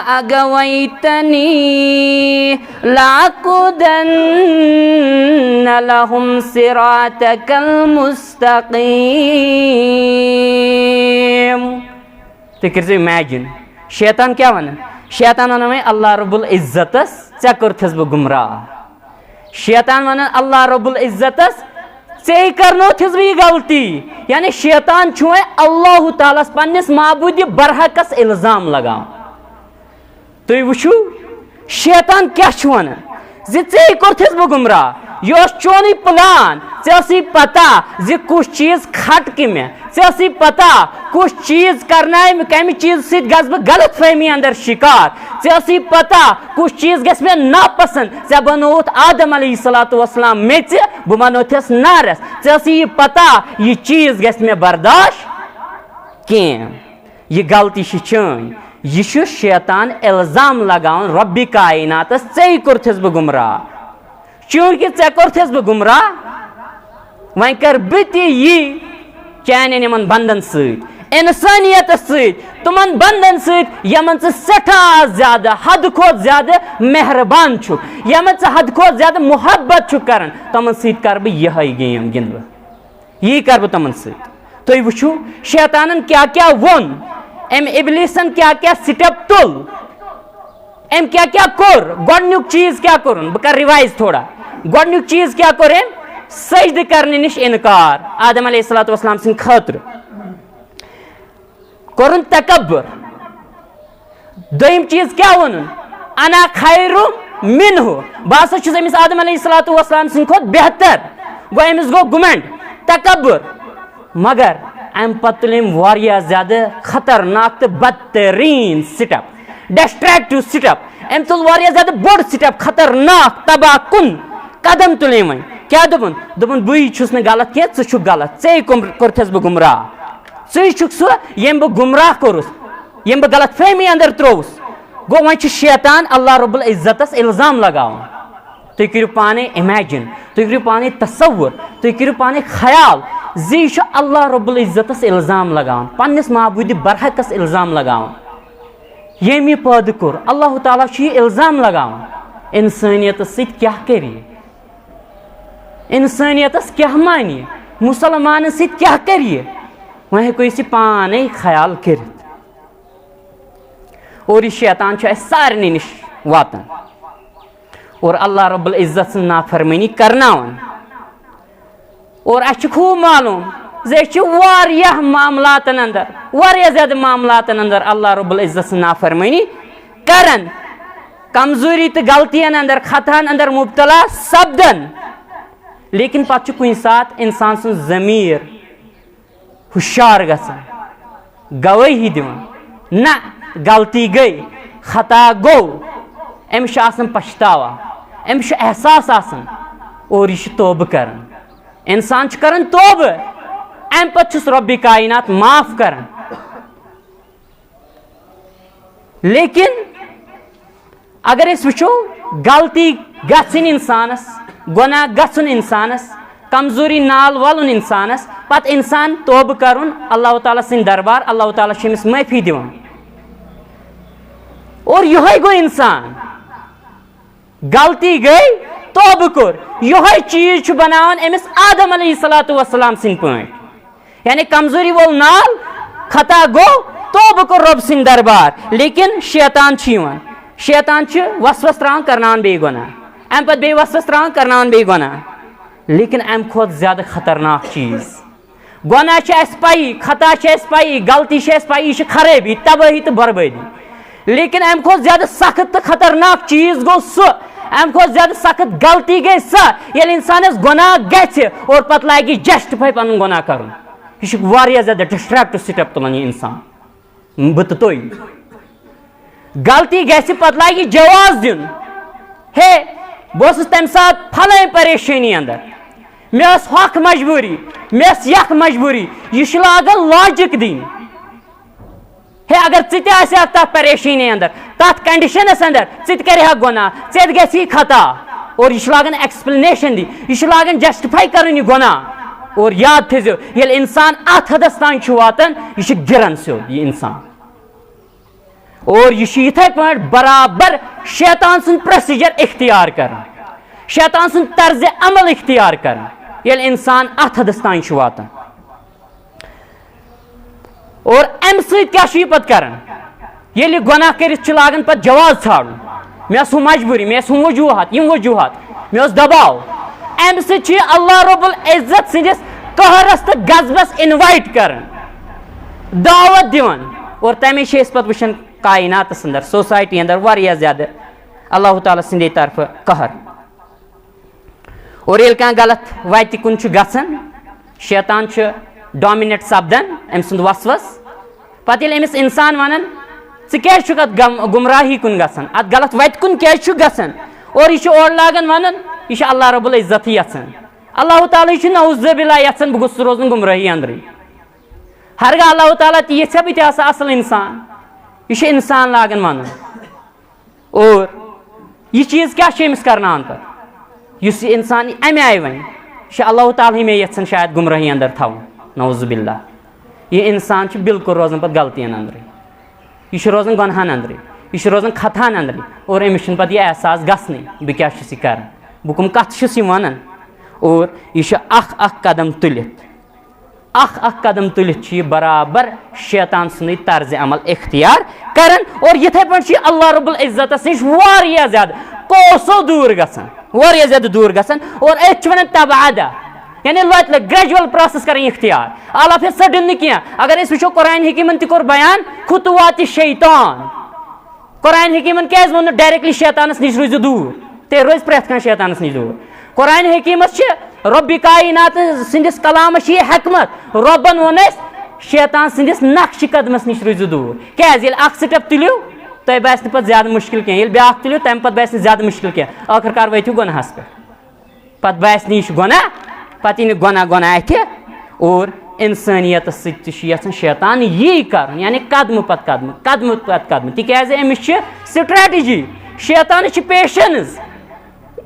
أغويتني لأقعدن لهم صراطك المستقيم." تُہۍ کٔرۍزیو imagine، شیطان کیٛاہ وَنان؟ شیطان وَنان وۄنۍ اللہ رب العزتس، "ژےٚ کوٚرتھس بہٕ گمراہ۔" شیطان ونان اللہ رب العزتس، "ژے کرنوتھس بہٕ یہِ غلطی۔" یعنی شیطان چھُ وۄنۍ اللہ تعالیٰ ہس پننِس معبوٗدِ برحقس الزام لگاوان۔ تُہۍ وٕچھِو، شیطان کیٛاہ چھُ ونان زِ ژے کوٚرتھس بہٕ گمراہ، یہِ اوس چونُے پلان، ژےٚ ٲسٕے پتہ زِ کُس چیٖز کھٹکہِ مےٚ، ژےٚ ٲسٕے پتہ کُس چیٖز کرنایہِ مےٚ، کمہِ چیٖزٕ سۭتۍ گژھٕ بہٕ غلط فہمی اندر شکار، ژےٚ ٲسٕے پتہ کُس چیٖز گژھِ مےٚ ناپسند، ژےٚ بنووُتھ آدم علیہ الصلوۃ والسلام میٚژِ، بہٕ بنووتھس نارس، ژےٚ ٲسٕے یہِ پتہ یہِ چیٖز گژھِ مےٚ برداشت کینٛہہ، یہِ غلطی چھِ چٲنۍ۔ یہِ چھُ شیطان الزام لگاوان رۄبِ کائناتس، "ژے کوٚرتھس بہٕ گمراہ۔" چوٗنٛکہِ ژےٚ کوٚرتھس بہٕ گمراہ، وۄنۍ کر بہٕ تہِ یی چانٮ۪ن یِمن بندن سۭتۍ، انسٲنیتس سۭتۍ، تِمن بندن سۭتۍ یِمن ژٕ سٮ۪ٹھاہ زیادٕ، حد کھۄتہٕ زیادٕ مہربان چھُکھ، یِمن ژٕ حد کھۄتہٕ زیادٕ محبت چھُکھ کران، تِمن سۭتۍ کر بہٕ یِہے گیم گِنٛدٕ بہٕ، یی کر بہٕ تِمن سۭتۍ۔ تُہۍ وٕچھِو شیطانن کیٛاہ کیٛاہ ووٚن، أمۍ ابلیسن کیٛاہ کیٛاہ سٹیپ تُل۔ أمۍ کیٛاہ کیٛاہ کوٚر؟ گۄڈٕنیُک چیٖز کیٛاہ کوٚرُن؟ بہٕ کَرٕ revise تھوڑا۔ گۄڈٕنیُک چیٖز کیٛاہ کوٚر أمۍ؟ سجدٕ کرنہٕ نِش اِنکار آدم علیہ الصلوۃ والسلام سٕنٛدِ خٲطرٕ۔ کوٚرُن تکبر۔ دوٚیِم چیٖز کیٛاہ ووٚنُن؟ "انا خیر منہ"، بہٕ ہسا چھُس أمِس آدم علیہ الصلوۃ والسلام سٕنٛدِ کھۄتہٕ بہتر۔ گوٚو أمِس گوٚو گُمنڈ، تکبر۔ مگر امہِ پتہٕ تُلۍ أمۍ واریاہ زیادٕ خطرناک تہٕ بدترین سٹیپ، ڈسٹریکٹو سٹیپ۔ أمۍ تُل واریاہ زیادٕ بوٚڑ سٹیپ، خطرناک، تباہ کُن قدم تُلۍ أمۍ وۄنۍ۔ کیٛاہ دوٚپُن؟ دوٚپُن، "بٕے چھُس نہٕ غلط کینٛہہ، ژٕ چھُکھ غلط، ژے کوٚم-، کوٚرتھس بہٕ گمراہ، ژٕے چھُکھ سُہ ییٚمۍ بہٕ گمراہ کوٚرُس، ییٚمۍ بہٕ غلط فہمی اندر ترووُس۔" گوٚو وۄنۍ چھُ شیطان اللہ رب العزتس الزام لگاوان۔ تُہۍ کٔرِو پانے imagine، تُہۍ کٔرِو پانے تصور، تُہۍ کٔرِو پانے خیال زِ یہِ چھُ اللہ رب العزتس الزام لگاوان، پننِس معبوٗدِ برحقس الزام لگاوان، ییٚمۍ یہِ پٲدٕ کوٚر۔ اللہ تعالیٰ چھُ یہِ الزام لگاوان۔ انسٲنیتس سۭتۍ کیٛاہ کرِ یہِ؟ انسٲنیتس کیٛاہ مانہِ یہِ؟ مسلمانن سۭتۍ کیٛاہ کرِ یہِ؟ وۄنۍ ہیٚکو أسۍ یہِ پانے خیال کٔرِتھ۔ اور یہِ شیطان چھُ اسہِ سارنٕے نِش واتان اور اللہ رب العزت سٕنٛز نافرمٲنی کرناوان۔ اور اسہِ چھُ خوب معلوم زِ أسۍ چھِ واریاہ معاملاتن اندر، واریاہ زیادٕ معاملاتن اندر اللہ رب العزت سٕنٛز نافرمٲنی کران، کمزوری تہٕ غلطین اندر، خطاہن اندر مبتلا سپدان۔ لیکن پتہٕ چھُ کُنہِ ساتہٕ انسان سُنٛد ضمیر ہُشار گژھان، گوٲہی دِوان، نہ، غلطی گٔے، خطا گوٚو، أمِس چھُ آسان پچھتاوا، أمِس چھُ احساس آسان، اور یہِ چھُ توبہٕ کران۔ انسان چھُ کران توبہٕ، امہِ پتہٕ چھُس رۄبِ کائنات معاف کران۔ لیکن اگر أسۍ وٕچھو، غلطی گژھٕنۍ انسانس، گۄناہ گژھُن انسانس، کمزوری نال ولُن انسانس، پتہٕ انسان توبہٕ کرُن اللہ تعالیٰ سٕنٛدِ دربار، اللہ تعالیٰ چھُ أمِس معٲفی دِوان۔ اور یِہوٚے گوٚو انسان، غلطی گٔے، توبہٕ کوٚر، یِہوٚے چیٖز چھُ بناوان أمِس آدم علیہ الصلوۃ والسلام سٕنٛدۍ پٲٹھۍ۔ یعنی کمزوری وول نال، خطا گوٚو، توبہٕ کوٚر رۄب سٕنٛدِ دربار، لیکن شیطان چھُ یِوان۔ شیطان چھُ وسوس ترٛاوان، کرناوان بیٚیہِ گۄناہ، اَمہِ پتہٕ بیٚیہِ وسوس ترٛاوان، کرناوان بیٚیہِ گۄناہ۔ لیکن اَمہِ کھۄتہٕ زیادٕ خطرناک چیٖز، گۄناہ چھِ اَسہِ پَیی، خطا چھِ اَسہِ پَیی، غلطی چھِ اَسہِ پَیی، یہِ چھِ خرٲبی، تبٲہی تہٕ بربٲدی۔ لیکن اَمہِ کھۄتہٕ زیادٕ سخت تہٕ خطرناک چیٖز گوٚو سُہ، اَمہِ کھۄتہٕ زیادٕ سخت غلطی گٔے سۄ، ییٚلہِ اِنسانَس گۄناہ گژھِ اور پَتہٕ لاگہِ justify پَنُن گۄناہ کَرُن۔ یہِ چھُ واریاہ زیادٕ destructive step تُلان یہِ اِنسان۔ بہٕ تہٕ تُہۍ۔ غلطی گژھِ، پتہٕ لاگہِ جواز دیُن، ہے، بہٕ اوسُس تمہِ ساتہٕ پھلٲنۍ پریشٲنی اندر، مےٚ ٲس ہۄکھ مجبوٗری، مےٚ ٲس یکھ مجبوٗری۔ یہِ چھُ لاگان logic دِنۍ، ہے، اگر ژٕ تہِ آسہِ ہکھ تتھ پریشٲنی اندر، تتھ conditionس اندر، ژٕ تہِ کرِہکھ گۄناہ، ژےٚ تہِ گژھی خطا۔ اور یہِ چھُ لاگان explanation دِنۍ، یہِ چھُ لاگان justify کرُن یہِ گۄناہ۔ اور یاد تھٲیزیو، ییٚلہِ انسان اتھ حدس تام چھُ واتان، یہِ چھُ گران سیوٚد یہِ انسان۔ اور یہِ چھُ یِتھے پٲٹھۍ برابر شیطان سُنٛد procedure اختیار کران، شیطان سُنٛد طرزِ عمل اختیار کران، ییٚلہِ انسان اتھ حدس تام چھُ واتان۔ اور امہِ سۭتۍ کیٛاہ چھُ یہِ پتہٕ کران؟ ییٚلہِ یہِ گۄناہ کٔرِتھ چھُ لاگان پتہٕ جواز ژھانٛڈُن، مےٚ ٲس ہُہ مجبوٗری، مےٚ ٲسۍ ہُم وجوٗہات، یِم وجوٗہات، مےٚ اوس دباو۔ امہِ سۭتۍ چھُ یہِ اللہ رب العزت سٕنٛدِس قہرس تہٕ غضبس invite کران، دعوت دِوان۔ اور تمے چھِ أسۍ پتہٕ وٕچھان کائناتس اندر، society اندر واریاہ زیادٕ اللہ تعالیٰ سٕنٛدے طرفہٕ قہر۔ اور ییٚلہِ کانٛہہ غلط وتہِ کُن چھُ گژھان، شیطان چھُ dominate سپدان، أمۍ سُنٛد وسوس۔ پتہٕ ییٚلہِ أمِس انسان ونان، "ژٕ کیٛازِ چھُکھ اتھ گم-، گمراہی کُن گژھان، اتھ غلط وتہِ کُن کیٛازِ چھُکھ گژھان؟" اور یہِ چھُ اورٕ لاگان ونُن، یہِ چھُ اللہ رب العزتٕے یژھان۔ اللہ تعالیٰ چھُ نعوذ باللہ یژھان بہٕ گوٚژھُس روزُن گمراہی اندرٕے۔ ہرگاہ اللہ تعالیٰ تہِ یژھِ ہا بہٕ تہِ آسہٕ ہا اصل انسان، یہِ چھُ انسان لاگان ونُن۔ اور یہِ چیٖز کیٛاہ چھُ أمِس کرناوان پتہٕ؟ یُس یہِ انسان امہِ آیہِ ونہِ، یہِ چھُ اللہ تعالیٰ ہٕے مےٚ یژھان شاید گمراہی اندر تھاوُن، نعوذ باللہ۔ یہِ انسان چھُ بالکل روزان پتہٕ غلطین اندرٕے، یہِ چھُ روزان گۄنہن اندرٕے، یہِ چھُ روزان خطاہن اندرٕے، اور أمِس چھُنہٕ پتہٕ یہِ احساس گژھنٕے، بہٕ کیٛاہ چھُس یہِ کران، بہٕ کٕم کتھٕ چھُس یہِ ونان۔ اور یہِ چھُ اکھ اکھ قدم تُلِتھ، اکھ اکھ قدم تُلِتھ چھُ یہِ برابر شیطان سُنٛدٕے طرزِ عمل اختیار کران۔ اور یِتھے پٲٹھۍ چھُ یہِ اللہ رب العزتس نِش واریاہ زیادٕ کوسو دوٗر گژھان، واریاہ زیادٕ دوٗر گژھان۔ اور أتھۍ چھِ ونان تبعدہ، یعنی لۄتہِ لۄتہِ gradual process کرٕنۍ اختیار۔ اللہ پھر sudden نہٕ کینٛہہ۔ اگر أسۍ وٕچھو، قرآن حکیمن تہِ کوٚر بیان خطوات شیطان۔ قرآن حکیمن کیازِ ووٚن نہٕ directly شیطانس نِش روٗزِو دوٗر؟ تیٚلہِ روزِ پرٛٮ۪تھ کانٛہہ شیطانس نِش دوٗر۔ قرآن حکیمس چھِ رۄبِ کائنات سٕنٛدِس کلامس چھِ یہِ حکمت۔ رۄبن ووٚن اَسہِ، شیطان سٕنٛدِس نقشِ قدمس نِش روٗزِو دوٗر۔ کیازِ؟ ییٚلہِ اکھ step تُلِو، تۄہہِ باسہِ نہٕ پتہٕ زیادٕ مُشکِل کینٛہہ۔ ییٚلہِ بیٛاکھ تُلِو، تمہِ پتہٕ باسہِ نہٕ زیادٕ مُشکِل کینٛہہ۔ ٲخٕر کار وٲتِو گۄناہس پٮ۪ٹھ۔ پتہٕ باسہِ نہٕ یہِ چھُ گۄناہ، پتہٕ یی نہٕ گۄناہ گۄناہ اَتھِ۔ اور انسٲنیتس سۭتۍ تہِ چھُ یژھان شیطان یی کرُن، یعنی قدمہٕ پتہٕ قدمہٕ، قدمہٕ پتہٕ قدمہٕ، تِکیازِ أمِس چھِ strategy، شیطانس چھِ patience۔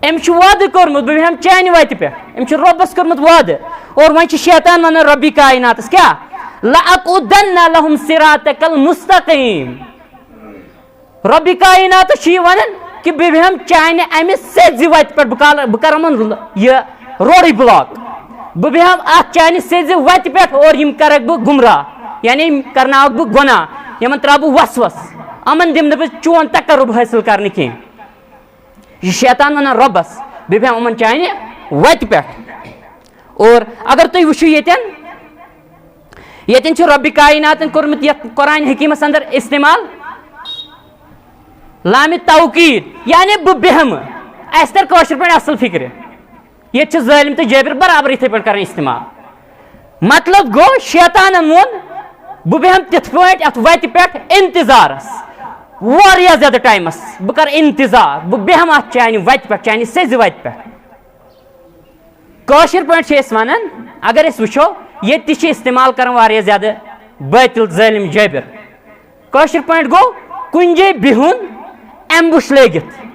أمۍ چھُ وعدٕ کوٚرمُت، "بہٕ بیٚہمہٕ چانہِ وتہِ پٮ۪ٹھ"، أمۍ چھُ رۄبس کوٚرمُت وعدٕ۔ اور وۄنۍ چھُ شیطان ونان رۄبِ کائناتس کیٛاہ؟ "لأقعدن لهم صراطك المستقيم"۔ رۄبِ کائناتس چھُ یہِ ونان کہِ بہٕ بیٚہمہٕ چانہِ امہِ سیٚزِ وتہِ پٮ۪ٹھ، بہٕ کر-، بہٕ کرٕ یِمن یہِ road block، بہٕ بیٚہمہٕ اتھ چانہِ سیٚزِ وتہِ پٮ۪ٹھ اور یِم کرکھ بہٕ گمراہ، یعنی یِم کرناوکھ بہٕ گۄناہ، یِمن تراوٕ بہٕ وسوس، یِمن دِمہٕ نہٕ بہٕ چون تقرب حٲصِل کرنہٕ کینٛہہ۔ یہِ شیطان ونان رۄبس، بہٕ بیٚہمہٕ یِمن چانہِ وتہِ پٮ۪ٹھ۔ اور اگر تُہۍ وٕچھِو ییٚتٮ۪ن، ییٚتٮ۪ن چھُ رۄبِ کائناتن کوٚرمُت یتھ قرآن حکیمس اندر استعمال لامِ توکید، یعنی بہٕ بیٚہمہٕ۔ اسہِ تر کٲشِر پٲٹھۍ اصل فکرِ، ییٚتہِ چھِ ظٲلم تہٕ جٲبر برابر یِتھے پٲٹھۍ کران استعمال۔ مطلب گوٚو، شیطانن ووٚن، "بہٕ بیٚہمہٕ تِتھ پٲٹھۍ اتھ وتہِ پٮ۪ٹھ انتظارس، واریاہ زیادٕ ٹایمس بہٕ کرٕ انتظار، بہٕ بیٚہمہٕ اتھ چانہِ وتہِ پٮ۪ٹھ، چانہِ سیٚزِ وتہِ پٮ۪ٹھ۔" کٲشِر پٲٹھۍ چھِ أسۍ ونان، اگر أسۍ وٕچھو، ییٚتہِ تہِ چھِ استعمال کران واریاہ زیادٕ بٲطل، ظٲلم، جٲبر۔ کٲشِر پٲٹھۍ گوٚو، کُنہِ جایہِ بِہُن، ambush لٲگِتھ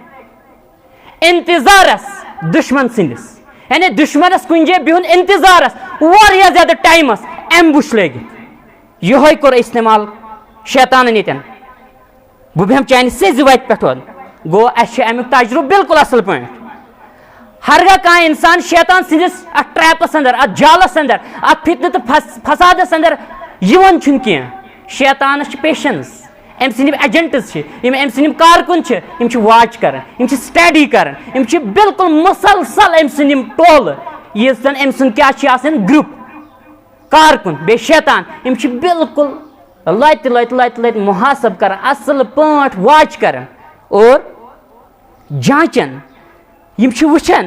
انتظارس دشمن سٕنٛدِس، یعنی دشمنس کُنہِ جایہِ بِہُن انتظارس واریاہ زیادٕ ٹایمس ambush لٲگِتھ۔ یِہوٚے کوٚر استعمال شیطانن ییٚتٮ۪ن۔ بہٕ بیٚہمہٕ چانہِ سیٚزِ وتہِ پٮ۪ٹھ۔ گوٚو، اَسہِ چھُ اَمیُک تجرُبہٕ بالکل اَصٕل پٲٹھۍ۔ ہرگاہ کانٛہہ اِنسان شیطان سٕنٛدِس اَتھ ٹریپَس اندر، اَتھ جالَس اندر، اَتھ فتنہٕ تہٕ فس-، فسادَس اندر یِوان چھُنہٕ کینٛہہ، شیطانس چھِ پیشنس، أمۍ سٕنٛدۍ یِم ایجنٹس چھِ، یِم أمۍ سٕنٛدۍ یِم کارکُن چھِ، یِم چھِ واچ کران، یِم چھِ سٹڈی کران، یِم چھِ بالکل مسلسل أمۍ سٕنٛدۍ یِم ٹولہٕ، یُس زن أمۍ سُنٛد کیٛاہ چھِ آسان، گروپ، کارکُن بیٚیہِ شیطان، یِم چھِ بالکل لتہِ لتہِ لتہِ لتہِ محاسب کران، اصل پٲٹھۍ واچ کران اور جانچان۔ یِم چھِ وٕچھان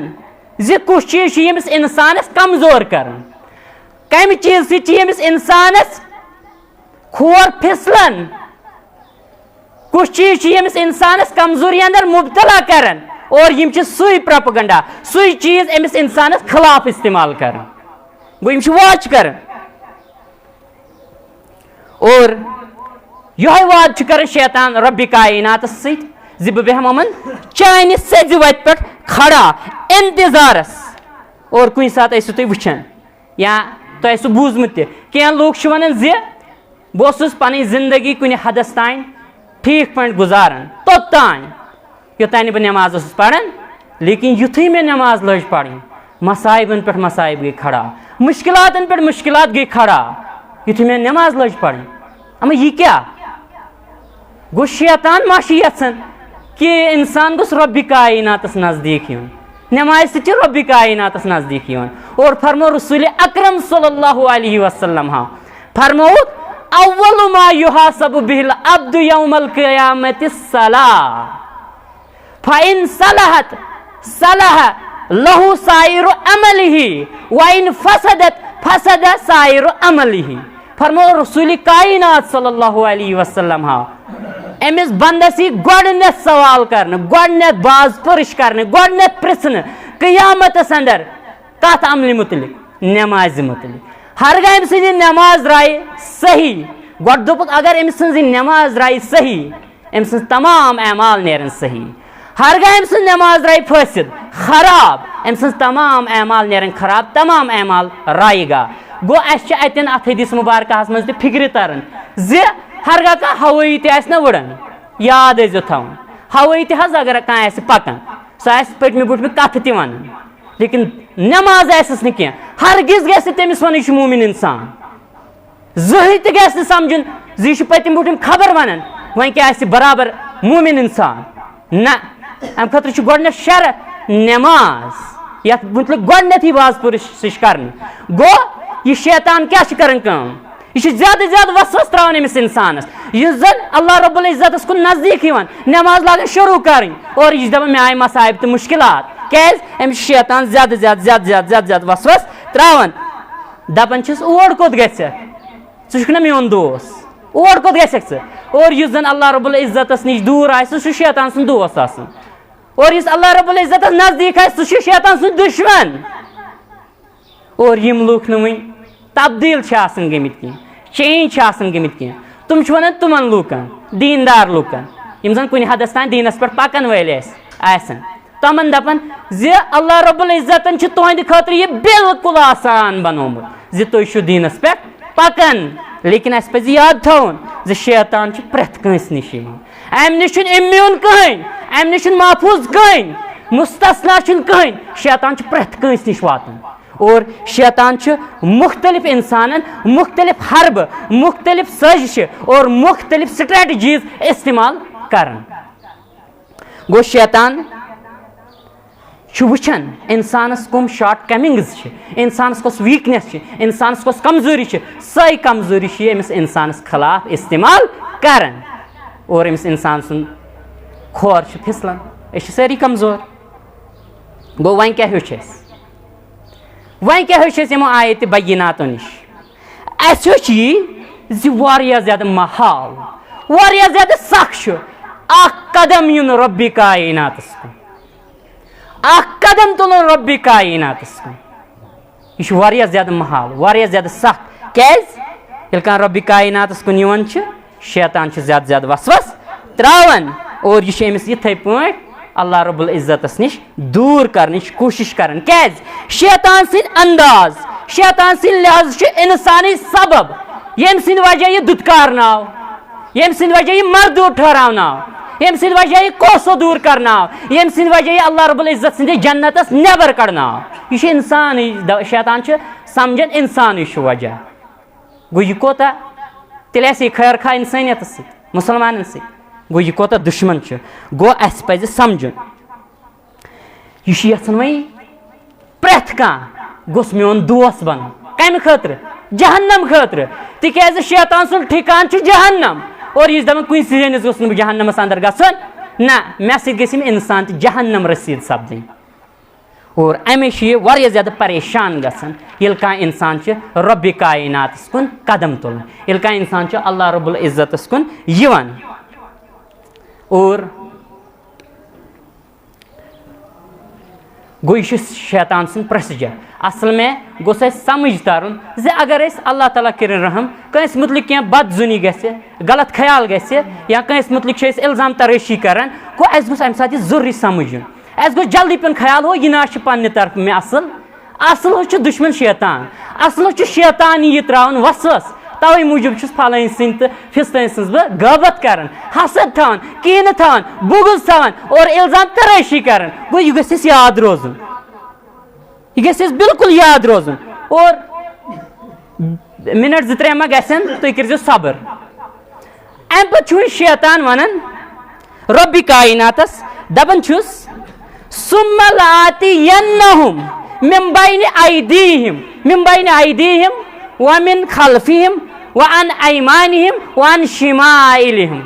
زِ کُس چیٖز چھُ ییٚمِس اِنسانَس کمزور کران، کَمہِ چیٖزٕ سۭتۍ چھِ ییٚمِس اِنسانَس کھور پھسلان، کُس چیٖز چھُ ییٚمِس اِنسانَس کمزوری اندر مُبتلا کران، اور یِم چھِ سُے پروپیگنڈا، سُے چیٖز أمِس اِنسانَس خلاف استعمال کران۔ گوٚو، یِم چھِ واچ کران۔ اور یِہوٚے وعدٕ چھُ کران شیطان رۄبِ کائناتس سۭتۍ زِ بہٕ بیٚہمہٕ یِمن چانہِ سیٚزِ وتہِ پٮ۪ٹھ کھڑا، انتظارس۔ اور کُنہِ ساتہٕ ٲسِو تُہۍ وٕچھان یا تۄہہِ آسِوٕ بوٗزمُت تہِ، کینٛہہ لوٗکھ چھِ ونان زِ بہٕ اوسُس پنٕنۍ زندگی کُنہِ حدس تام ٹھیٖک پٲٹھۍ گُزاران، توٚتام یوٚتام نہٕ بہٕ نٮ۪ماز اوسُس پران، لیکن یُتھُے مےٚ نٮ۪ماز لٔج پرٕنۍ، مصائبن پٮ۪ٹھ مصائب گٔے کھڑا، مشکلاتن پٮ۪ٹھ مشکلات گٔے کھڑا، یُتھُے مےٚ نٮ۪ماز لٔج پرٕنۍ۔ اما یہِ کیٛاہ؟ گوٚو، شیطان ما چھُ یژھان کہِ انسان گوٚژھ رۄبِ کائناتس نزدیٖک یُن؟ نٮ۪مازِ سۭتۍ چھُ رۄبِ کائناتس نزدیٖک یِوان۔ اور فرموو رسول اکرم صلی اللہ علیہ وسلم ہا، فرمووُکھ، اول ما یحاسب بہ العبد یوم القیامت الصلاۃ، فإن صلحت صلح لہ سائر عملہ، وإن فسدت فسد سائر عملہ۔ فرموو رسول کائنات صلی اللہ علیہ وسلم ہا، أمِس بندس یی گۄڈٕنیتھ سوال کرنہٕ، گۄڈٕنیتھ باز پرٕش کرنہٕ، گۄڈٕنیتھ پرژھنہٕ قیامتس اندر کتھ عملہِ متعلق؟ نمازِ متعلق۔ ہرگاہ أمۍ سٕنٛز یہِ نماز درایہِ صحیح، گۄڈٕ دوٚپُکھ، اگر أمۍ سٕنٛز یہِ نماز درایہِ صحیح، أمۍ سٕنٛز تمام اعمال نیرن صحیح۔ ہرگاہ أمۍ سٕنٛز نماز درایہِ فٲسد، خراب، أمۍ سٕنٛز تمام اعمال نیرن خراب، تمام اعمال رایہِ گا۔ گوٚو، اسہِ چھِ اتٮ۪ن اتھ حدیث مبارکہس منٛز تہِ فکرِ تران زِ ہرگاہ کانٛہہ ہوٲیی تہِ آسہِ نہ وٕڑان، یاد ٲسۍزیو تھاوُن، ہوٲیی تہِ حظ اگر کانٛہہ آسہِ پکان، سُہ آسہِ پٔتمہِ برونٛٹھمہِ کتھٕ تہِ ونان، لیکن نماز آسٮ۪س نہٕ کینٛہہ، ہرگز گژھِ نہٕ تٔمِس ونُن یہِ چھُ مومن انسان۔ زٕہٕنۍ تہِ گژھِ نہٕ سمجھُن زِ یہِ چھُ پٔتِم برونٛٹھِم خبر ونان، وۄنۍ کیٛاہ آسہِ برابر مومن انسان۔ نہ، امہِ خٲطرٕ چھُ گۄڈٕنیتھ شرط نماز، یتھ متعلق گۄڈٕنیتھٕے باز پرٕش کرنہٕ۔ گوٚو، یہِ شیطان کیٛاہ چھُ کران کٲم؟ یہِ چھُ زیادٕ زیادٕ وسوس تراوان أمِس انسانس، یُس زن اللہ رب العزتس کُن نزدیٖک یِوان، نماز لاگان شروع کرٕنۍ، اور یہِ چھُ دپان، مےٚ آیہِ مصائب تہٕ مشکلات۔ کیٛازِ؟ أمِس چھُ شیطان زیادٕ زیادٕ زیادٕ زیادٕ زیادٕ زیادٕ وسوس تراوان۔ دپان چھِس، اور کوٚت گژھِ؟ ژٕ چھُکھ نہ میون دوس، اور کوٚت گژھکھ ژٕ؟ اور یُس زن اللہ رب العزتس نِش دوٗر آسہِ، سُہ چھُ شیطان سُنٛد دوس آسان، اور یُس اللہ رب العزتس نزدیٖک آسہِ، سُہ چھُ شیطان سُنٛد دُشمن۔ اور یِم لوٗکھ نہٕ وٕنۍ تبدیٖل چھِ آسان گٔمٕتۍ کینٛہہ، چینج چھِ آسان گٔمٕتۍ کینٛہہ، تِم چھِ وَنان تِمَن لوٗکَن، دیٖندار لوٗکَن، یِم زَن کُنہِ حدَس تام دیٖنَس پٮ۪ٹھ پَکَن وٲلۍ ٲسۍ آسَن، تِمَن دَپَن زِ اللہ رب العزتَن چھُ تُہٕنٛدِ خٲطرٕ یہِ بالکل آسان بَنومُت زِ تُہۍ چھِو دیٖنَس پٮ۪ٹھ پَکَن۔ لیکن اَسہِ پَزِ یاد تھاوُن زِ شیطان چھُ پرٛٮ۪تھ کٲنٛسہِ نِش یِوان، اَمہِ نِش چھُنہٕ امیوٗن کٕہٕنۍ، اَمہِ نِش چھُنہٕ محفوٗظ کٕہٕنۍ، مُستثنا چھُنہٕ کٕہٕنۍ، شیطان چھُ پرٛٮ۪تھ کٲنٛسہِ نِش واتان۔ اور شیطان چھُ مُختٔلِف اِنسانَن مُختٔلِف حربہٕ، مُختٔلِف سٲزِشہِ اور مُختٔلِف strategies استعمال کران۔ گوٚو، شیطان چھُ وٕچھان اِنسانَس کٕم shortcomings چھِ، اِنسانَس کۄس weakness چھِ، اِنسانَس کۄس کمزوری چھِ، سۄے کمزوری چھِ أمِس اِنسانَس خلاف استعمال کران اور أمِس اِنسان سُنٛد کھور چھُ پھِسلان۔ أسۍ چھِ سٲری کمزور۔ گوٚو، وۄنۍ کیٛاہ ہیوٚچھ اَسہِ؟ وۄنۍ کیٛاہ ہیوٚچھ اَسہِ یِمو آیتِ بیناتو نِش؟ اَسہِ ہیوٚچھ یی زِ واریاہ زیادٕ محال، واریاہ زیادٕ سخ چھُ اکھ قدم یُن رۄبِ کائناتس کُن، اکھ قدم تُلُن رۄبِ کائناتس کُن۔ یہِ چھُ واریاہ زیادٕ محال، واریاہ زیادٕ سخ۔ کیٛازِ؟ ییٚلہِ کانٛہہ رۄبِ کائناتس کُن یِوان چھُ، شیطان چھُ زیادٕ زیادٕ وسوس تراوان اور یہِ چھُ أمِس یِتھے پٲٹھۍ اللہ رب العزتس نِش دوٗر کرنٕچ کوٗشش کران۔ کیٛازِ؟ شیطان سٕنٛدۍ انداز، شیطان سٕنٛدۍ لحاظ چھُ انسانٕے سبب، ییٚمہِ سٕنٛدِ وجہ یہِ دُتکارناو، ییٚمہِ سٕنٛدِ وجہ یہِ مردوٗد ٹھہراوناو، ییٚمہِ سٕنٛدِ وجہ یہِ کوسو دوٗر کرناو، ییٚمہِ سٕنٛدِ وجہ یہِ اللہ رب العزت سٕنٛدِ جنتس نٮ۪بر کڑناو۔ یہِ چھُ انسانٕے، شیطان چھُ سمجھان انسانٕے چھُ وجہ۔ گوٚو، یہِ کوتاہ تیٚلہِ آسہِ یہِ خیر خواہ اِنسٲنیتَس سۭتۍ، مُسلمانَن سۭتۍ۔ گوٚو، یہِ کوٗتاہ دُشمَن چھُ۔ گوٚو، اَسہِ پَزِ سَمجھُن، یہِ چھُ یَژھان وۄنۍ پرٛٮ۪تھ کانٛہہ گوٚژھ میون دوس بَنُن۔ کَمہِ خٲطرٕ؟ جہنم خٲطرٕ۔ تِکیٛازِ شیطان سُنٛد ٹھِکان چھُ جہنم۔ اور یہِ چھُ دَپان، کُنہِ سِزنَس گوٚژھ نہٕ بہٕ جہنمَس اَندَر گژھُن۔ نہ، مےٚ سۭتۍ گٔژھۍ یِم اِنسان تہِ جہنم رٔسیٖد سَپدٕنۍ۔ اور اَمے چھُ یہِ واریاہ زیادٕ پریشان گژھان، ییٚلہِ کانٛہہ اِنسان چھُ رۄبِ کایناتَس کُن قدم تُلان، ییٚلہِ کانٛہہ اِنسان چھُ اللہ رب العزتَس کُن یِوان۔ اور گوٚو، یہِ چھُ شیطان سُنٛد procedure۔ اصل میں گوٚژھ اَسہِ سمجھ ترُن زِ اگر أسۍ اللہ تعالیٰ کٔرِن رحم، کٲنٛسہِ مُتعلِق کینٛہہ بدظنی گژھِ، غلط خیال گژھِ، یا کٲنٛسہِ مُتعلِق چھِ أسۍ الزام ترٲشی کران، گوٚو، اَسہِ گوٚژھ اَمہِ ساتہٕ یہِ ضروٗری سمجھُن۔ اَسہِ گوٚژھ جلدی پیوٚن خیال، ہو، یہِ نہ چھُ پننہِ طرفہٕ مےٚ اصل، اصل ہو چھُ دُشمن شیطان۔ اصل ہو چھُ شیطان یہِ تراوان وسوس، توے موٗجوٗب چھُس فلٲنۍ سٕنٛدۍ تہٕ فستٲنۍ سٕنٛز بہٕ غٲبت کران، حسد تھاوان، کینہٕ تھاوان، بغض تھاوان اور الزام ترٲشی کران۔ گوٚو، یہِ گژھِ اَسہِ یاد روزُن، یہِ گژھِ اَسہِ بالکل یاد روزُن۔ اور منٹ زٕ ترٛےٚ ما گژھن، تُہۍ کٔرزیو صبر۔ امہِ پتہٕ چھُ وۄنۍ شیطان ونان رۄبِ کایناتس، دپان چھُس، "ثم لآتینہم من بین ایدیہم، من بین ایدیہم ومن خلفہم وعن ایمانہم وعن شمائلہم۔"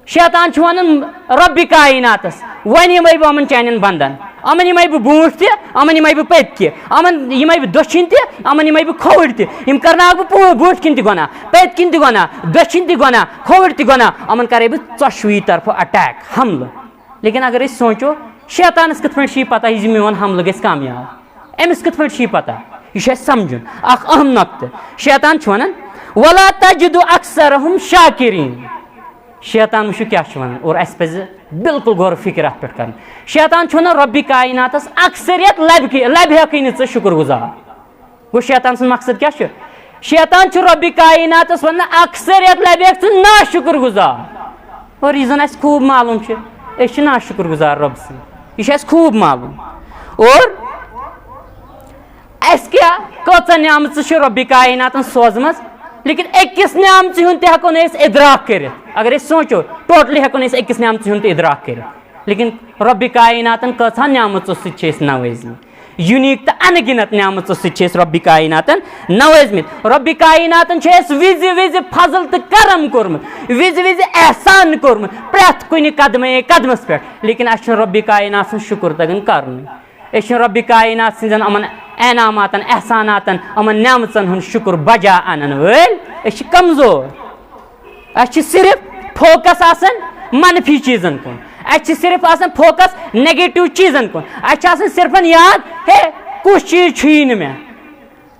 شیطان چھُ ونان رۄبِ کایناتس، "وۄنۍ یِمے بہٕ یِمن چانٮ۪ن بندن، یِمن یِمے بہٕ برونٛٹھ تہِ، یِمن یِمے بہٕ پٔتۍ کہِ، یِمن یِمے بہٕ دٔچھِنۍ تہِ، یِمن یِمے بہٕ کھووٕرۍ تہِ، یِم کرناوکھ بہٕ پو-، برونٛٹھ کِنۍ تہِ گۄناہ، پٔتۍ کِنۍ تہِ گۄناہ، دٔچھِنۍ تہِ گۄناہ، کھووٕرۍ تہِ گۄناہ، یِمن کرے بہٕ ژۄشوٕے طرفہٕ attack، حملہٕ۔" لیکن اگر أسۍ سونٛچو، شیطانس کِتھ پٲٹھۍ چھِ یہِ پتہ، یہِ زِ میون حملہٕ گژھِ کامیاب؟ أمِس کِتھ پٲٹھۍ چھُ یہِ پتہ؟ یہِ چھُ اَسہِ سمجھُن اکھ اہم نۄقطہٕ۔ شیطان چھُ ونان، "ولا تجد اکثرہم شاکرین۔" شیطان وٕچھِو کیٛاہ چھُ ونان، اور اَسہِ پزِ بالکل غور و فکر اتھ پٮ۪ٹھ کرُن۔ شیطان چھُ ونان، رۄبِ کایناتس اکثریت لبہِ، لبہِ ہٮ۪کھٕے نہٕ ژٕ شُکر گُزار۔ گوٚو، شیطان سُنٛد مقصد کیٛاہ چھُ؟ شیطان چھُ رۄبِ کایناتس ونان، اکثریت لبہِ ہٮ۪کھ ژٕ ناشُکر گُزار۔ اور یہِ زن اَسہِ خوٗب معلوم چھُ، أسۍ چھِ ناشُکر گُزار رۄب سٕنٛدۍ، یہِ چھُ اَسہِ خوٗب معلوم۔ اور اَسہِ کیٛاہ، کۭژاہ نعمژٕ چھِ رۄبِ کایناتن سوزمژ، لیکن أکِس نعمژِ ہُنٛد تہِ ہٮ۪کو نہٕ أسۍ ادراک کٔرِتھ۔ اگر أسۍ سونٛچو، totally ہٮ۪کو نہٕ أسۍ أکِس نعمژِ ہُنٛد تہِ ادراک کٔرِتھ۔ لیکن رۄبِ کایناتن کۭژاہ نعمژو سۭتۍ چھِ أسۍ نوٲزمٕتۍ، unique تہٕ انگنت نعمژو سۭتۍ چھِ أسۍ رۄبِ کایناتن نوٲزمٕتۍ۔ رۄبِ کایناتن چھُ اَسہِ وِزِ وِزِ فضل تہٕ کرم کوٚرمُت، وِزِ وِزِ احسان کوٚرمُت، پرٛٮ۪تھ کُنہِ قدمے قدمس پٮ۪ٹھ۔ لیکن اَسہِ چھُنہٕ رۄبِ کاینات سُنٛد شُکر تگان کرنُے۔ أسۍ چھِنہٕ رۄبِ کاینات سٕنٛدٮ۪ن یِمن انعاماتن، احساناتن، یِمن نعمژن ہُنٛد شُکر بجا انن وٲلۍ۔ أسۍ چھِ کمزور۔ اَسہِ چھِ صرف focus آسان منفی چیٖزن کُن، اَسہِ چھِ صرف آسان focus negative چیٖزن کُن۔ اَسہِ چھِ آسان صرفن یاد، ہے، کُس چیٖز چھُیی نہٕ مےٚ،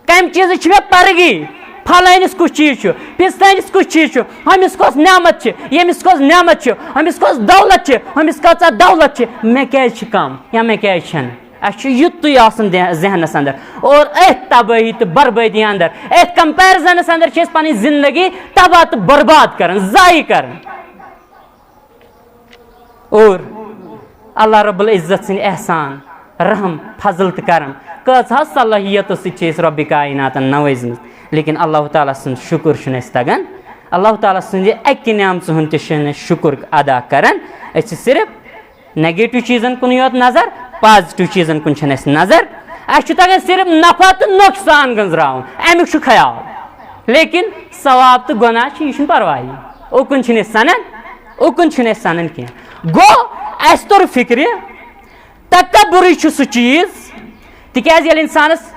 کمہِ چیٖزٕچ چھِ مےٚ پرگی؟ فلٲنِس کُس چیٖز چھُ، فستٲنِس کُس چیٖز چھُ، ہُمِس کۄس نعمت چھِ، ییٚمِس کۄس نعمت چھِ، ہُمِس کۄس دولت چھِ، ہُمِس کۭژاہ دولت چھِ، مےٚ کیازِ چھِ کم یا مےٚ کیازِ چھَنہٕ؟ اَسہِ چھُ یُتُے آسُن دے-، ذہنس اندر۔ اور أتھۍ تبٲہی تہٕ بربٲدی اندر، أتھۍ comparisonس اندر چھِ أسۍ پنٕنۍ زندگی تباہ تہٕ برباد کران، ضایع کران۔ اور اللہ رب العزت سٕنٛدۍ احسان، رحم، فضل تہٕ کرم، کۭژاہ صلٲحیتو سۭتۍ چھِ أسۍ رۄبِ کایناتن نوٲزمٕژ، لیکن اللہ تعالیٰ سُنٛد شُکر چھُنہٕ اَسہِ تگان۔ اللہ تعالیٰ سٕنٛزِ اَکہِ نعمژٕ ہُنٛد تہِ چھِنہٕ أسۍ شُکر ادا کران۔ أسۍ چھِ صرف negative چیٖزن کُنُے یوت نظر، positive چیٖزن کُن چھنہٕ اَسہِ نظر۔ اَسہِ چھُ تگان صرف نفع تہٕ نۄقصان گٔنٛزراوُن، اَمیُک چھُ خیال، لیکن ثواب تہٕ گۄناہ چھُ، یہِ چھُنہٕ پرواے، اوکُن چھِنہٕ أسۍ سنان، اوکُن چھِنہٕ أسۍ سنان کینٛہہ۔ گوٚو، اَسہِ توٚر فکرِ، تکبرٕے چھُ سُہ چیٖز، تِکیازِ ییٚلہِ انسانس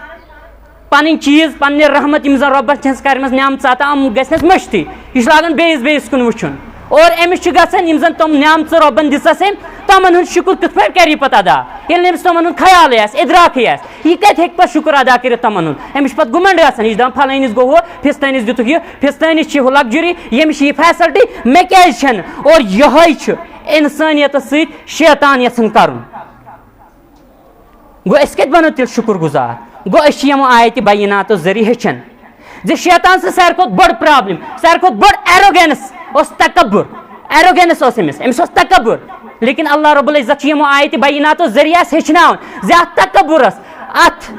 پنٕنۍ چیٖز، پننہِ رحمت، یِم زن رۄبن چھِ ہنٛز کرِمژ نعمژٕ عطا، یِم گژھِ نس مٔشتٕے۔ یہِ چھُ لاگان بیٚیِس بیٚیِس کُن وٕچھُن۔ اور أمِس چھُ گژھان، یِم زن تِم نعمژٕ رۄبن دِژس أمۍ، تِمن ہُنٛد شُکر کِتھ پٲٹھۍ کرِ یہِ پتہٕ ادا، ییٚلہِ نہٕ أمِس تِمن ہُنٛد خیالٕے آسہِ، ادراکٕے آسہِ؟ یہِ کتہِ ہیٚکہِ پتہٕ شُکر ادا کٔرِتھ تِمن ہُنٛد؟ أمِس چھُ پتہٕ گُمنڈ گژھان، یہِ چھُ دپان، فلٲنِس گوٚو ہُہ، فستٲنِس دِتُکھ یہِ، فستٲنِس چھِ ہُہ luxury، ییٚمِس چھِ یہِ facility، مےٚ کیازِ چھنہٕ؟ اور یِہوے چھُ انسٲنیتس سۭتۍ شیطان یژھان کرُن۔ گوٚو، أسۍ کتہِ بنو تیٚلہِ شُکر گُزار؟ گوٚو، أسۍ چھِ یِمو آیتِ بیناتو ذٔریعہٕ ہیٚچھان زِ شیطان سٕنٛز ساروی کھۄتہٕ بٔڑ problem، ساروی کھۄتہٕ بٔڑ arrogance اوس تکبر۔ Arrogance اوس أمِس، أمِس اوس تکبر۔ لیکن اللہ رب العزت چھُ یِمو آیتِ بیناتو ذٔریعہٕ اَسہِ ہیٚچھناوان زِ اَتھ تکبرس، اَتھ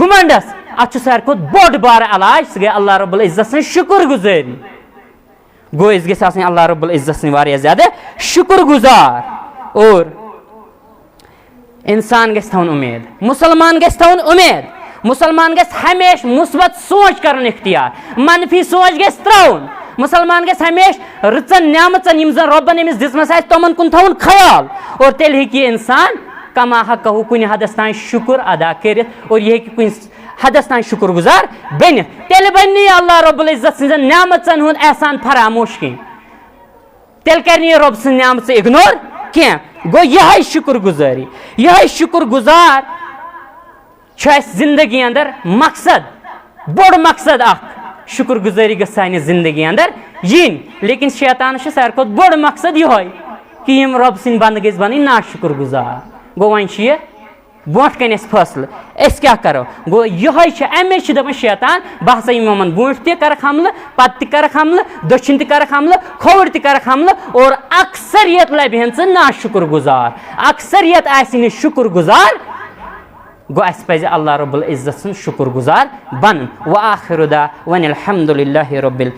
گُمنڈس، اتھ چھُ ساروی کھۄتہٕ بوٚڑ بار علاج، سُہ گٔے اللہ رب العزت سٕنٛز شُکر گُزٲری۔ گوٚو، أسۍ گٔژھۍ آسٕنۍ اللہ رب العزت سٕنٛدۍ واریاہ زیادٕ شُکر گُزار۔ اور انسان گژھِ تھاوُن اُمید، مُسلمان گژھِ تھاوُن اُمید، مُسلمان گژھِ ہمیشہِ مثبت سونچ کرُن اختیار، منفی سونچ گژھِ ترٛاوُن۔ مُسلمان گژھِ ہمیشہِ رٕژن نعمژن، یِم زن رۄبن أمِس دِژمژٕ آسہِ، تِمن کُن تھاوُن خیال۔ اور تیٚلہِ ہیٚکہِ یہِ انسان کما حقہ کُنہِ حدس تام شُکر ادا کٔرِتھ، اور یہِ ہیٚکہِ کُنہِ حدس تام شُکر گُزار بٔنِتھ۔ تیٚلہِ بنہِ نہٕ یہِ اللہ رب العزت سٕنٛزن نعمژن ہُنٛد احسان فراموش کینٛہہ۔ تیٚلہِ کرِ نہٕ یہِ رۄب سٕنٛز نعمژٕ اِگنور کینٛہہ۔ گوٚو، یِہے شُکر گُزٲری، یِہے شُکر گُزار چھُ اَسہِ زندگی اندر مقصد، بوٚڑ مقصد اکھ۔ شُکر گُزٲری گٔژھ سانہِ زندگی اندر یِنۍ۔ لیکن شیطانس چھُ ساروی کھۄتہٕ بوٚڑ مقصد یِہوے کہِ یِم رۄب سٕنٛدۍ بندٕ گٔژھۍ بنٕنۍ ناشُکر گُزار۔ گوٚو، وۄنۍ چھُ یہِ برونٛٹھ کنہِ اَسہِ فٲصلہٕ، أسۍ کیٛاہ کرو؟ گوٚو، یِہوٚے چھُ، اَمے چھُ دَپان شیطان، بہٕ ہسا یِمہٕ یِمن برونٛٹھ تہِ کرکھ حملہٕ، پتہٕ تہِ کرکھ حملہٕ، دٔچھِنۍ تہِ کرکھ حملہٕ، کھووُر تہِ کرکھ حملہٕ، اور اکثریت لبہِ ہن ژٕ ناشُکر گُزار، اکثریت آسہِ نہٕ شُکر گُزار۔ گوٚو، اَسہِ پزِ اللہ رب العزت سُنٛد شُکر گُزار بنُن۔ وآخر دعوانا الحمد للہ رب العالمین۔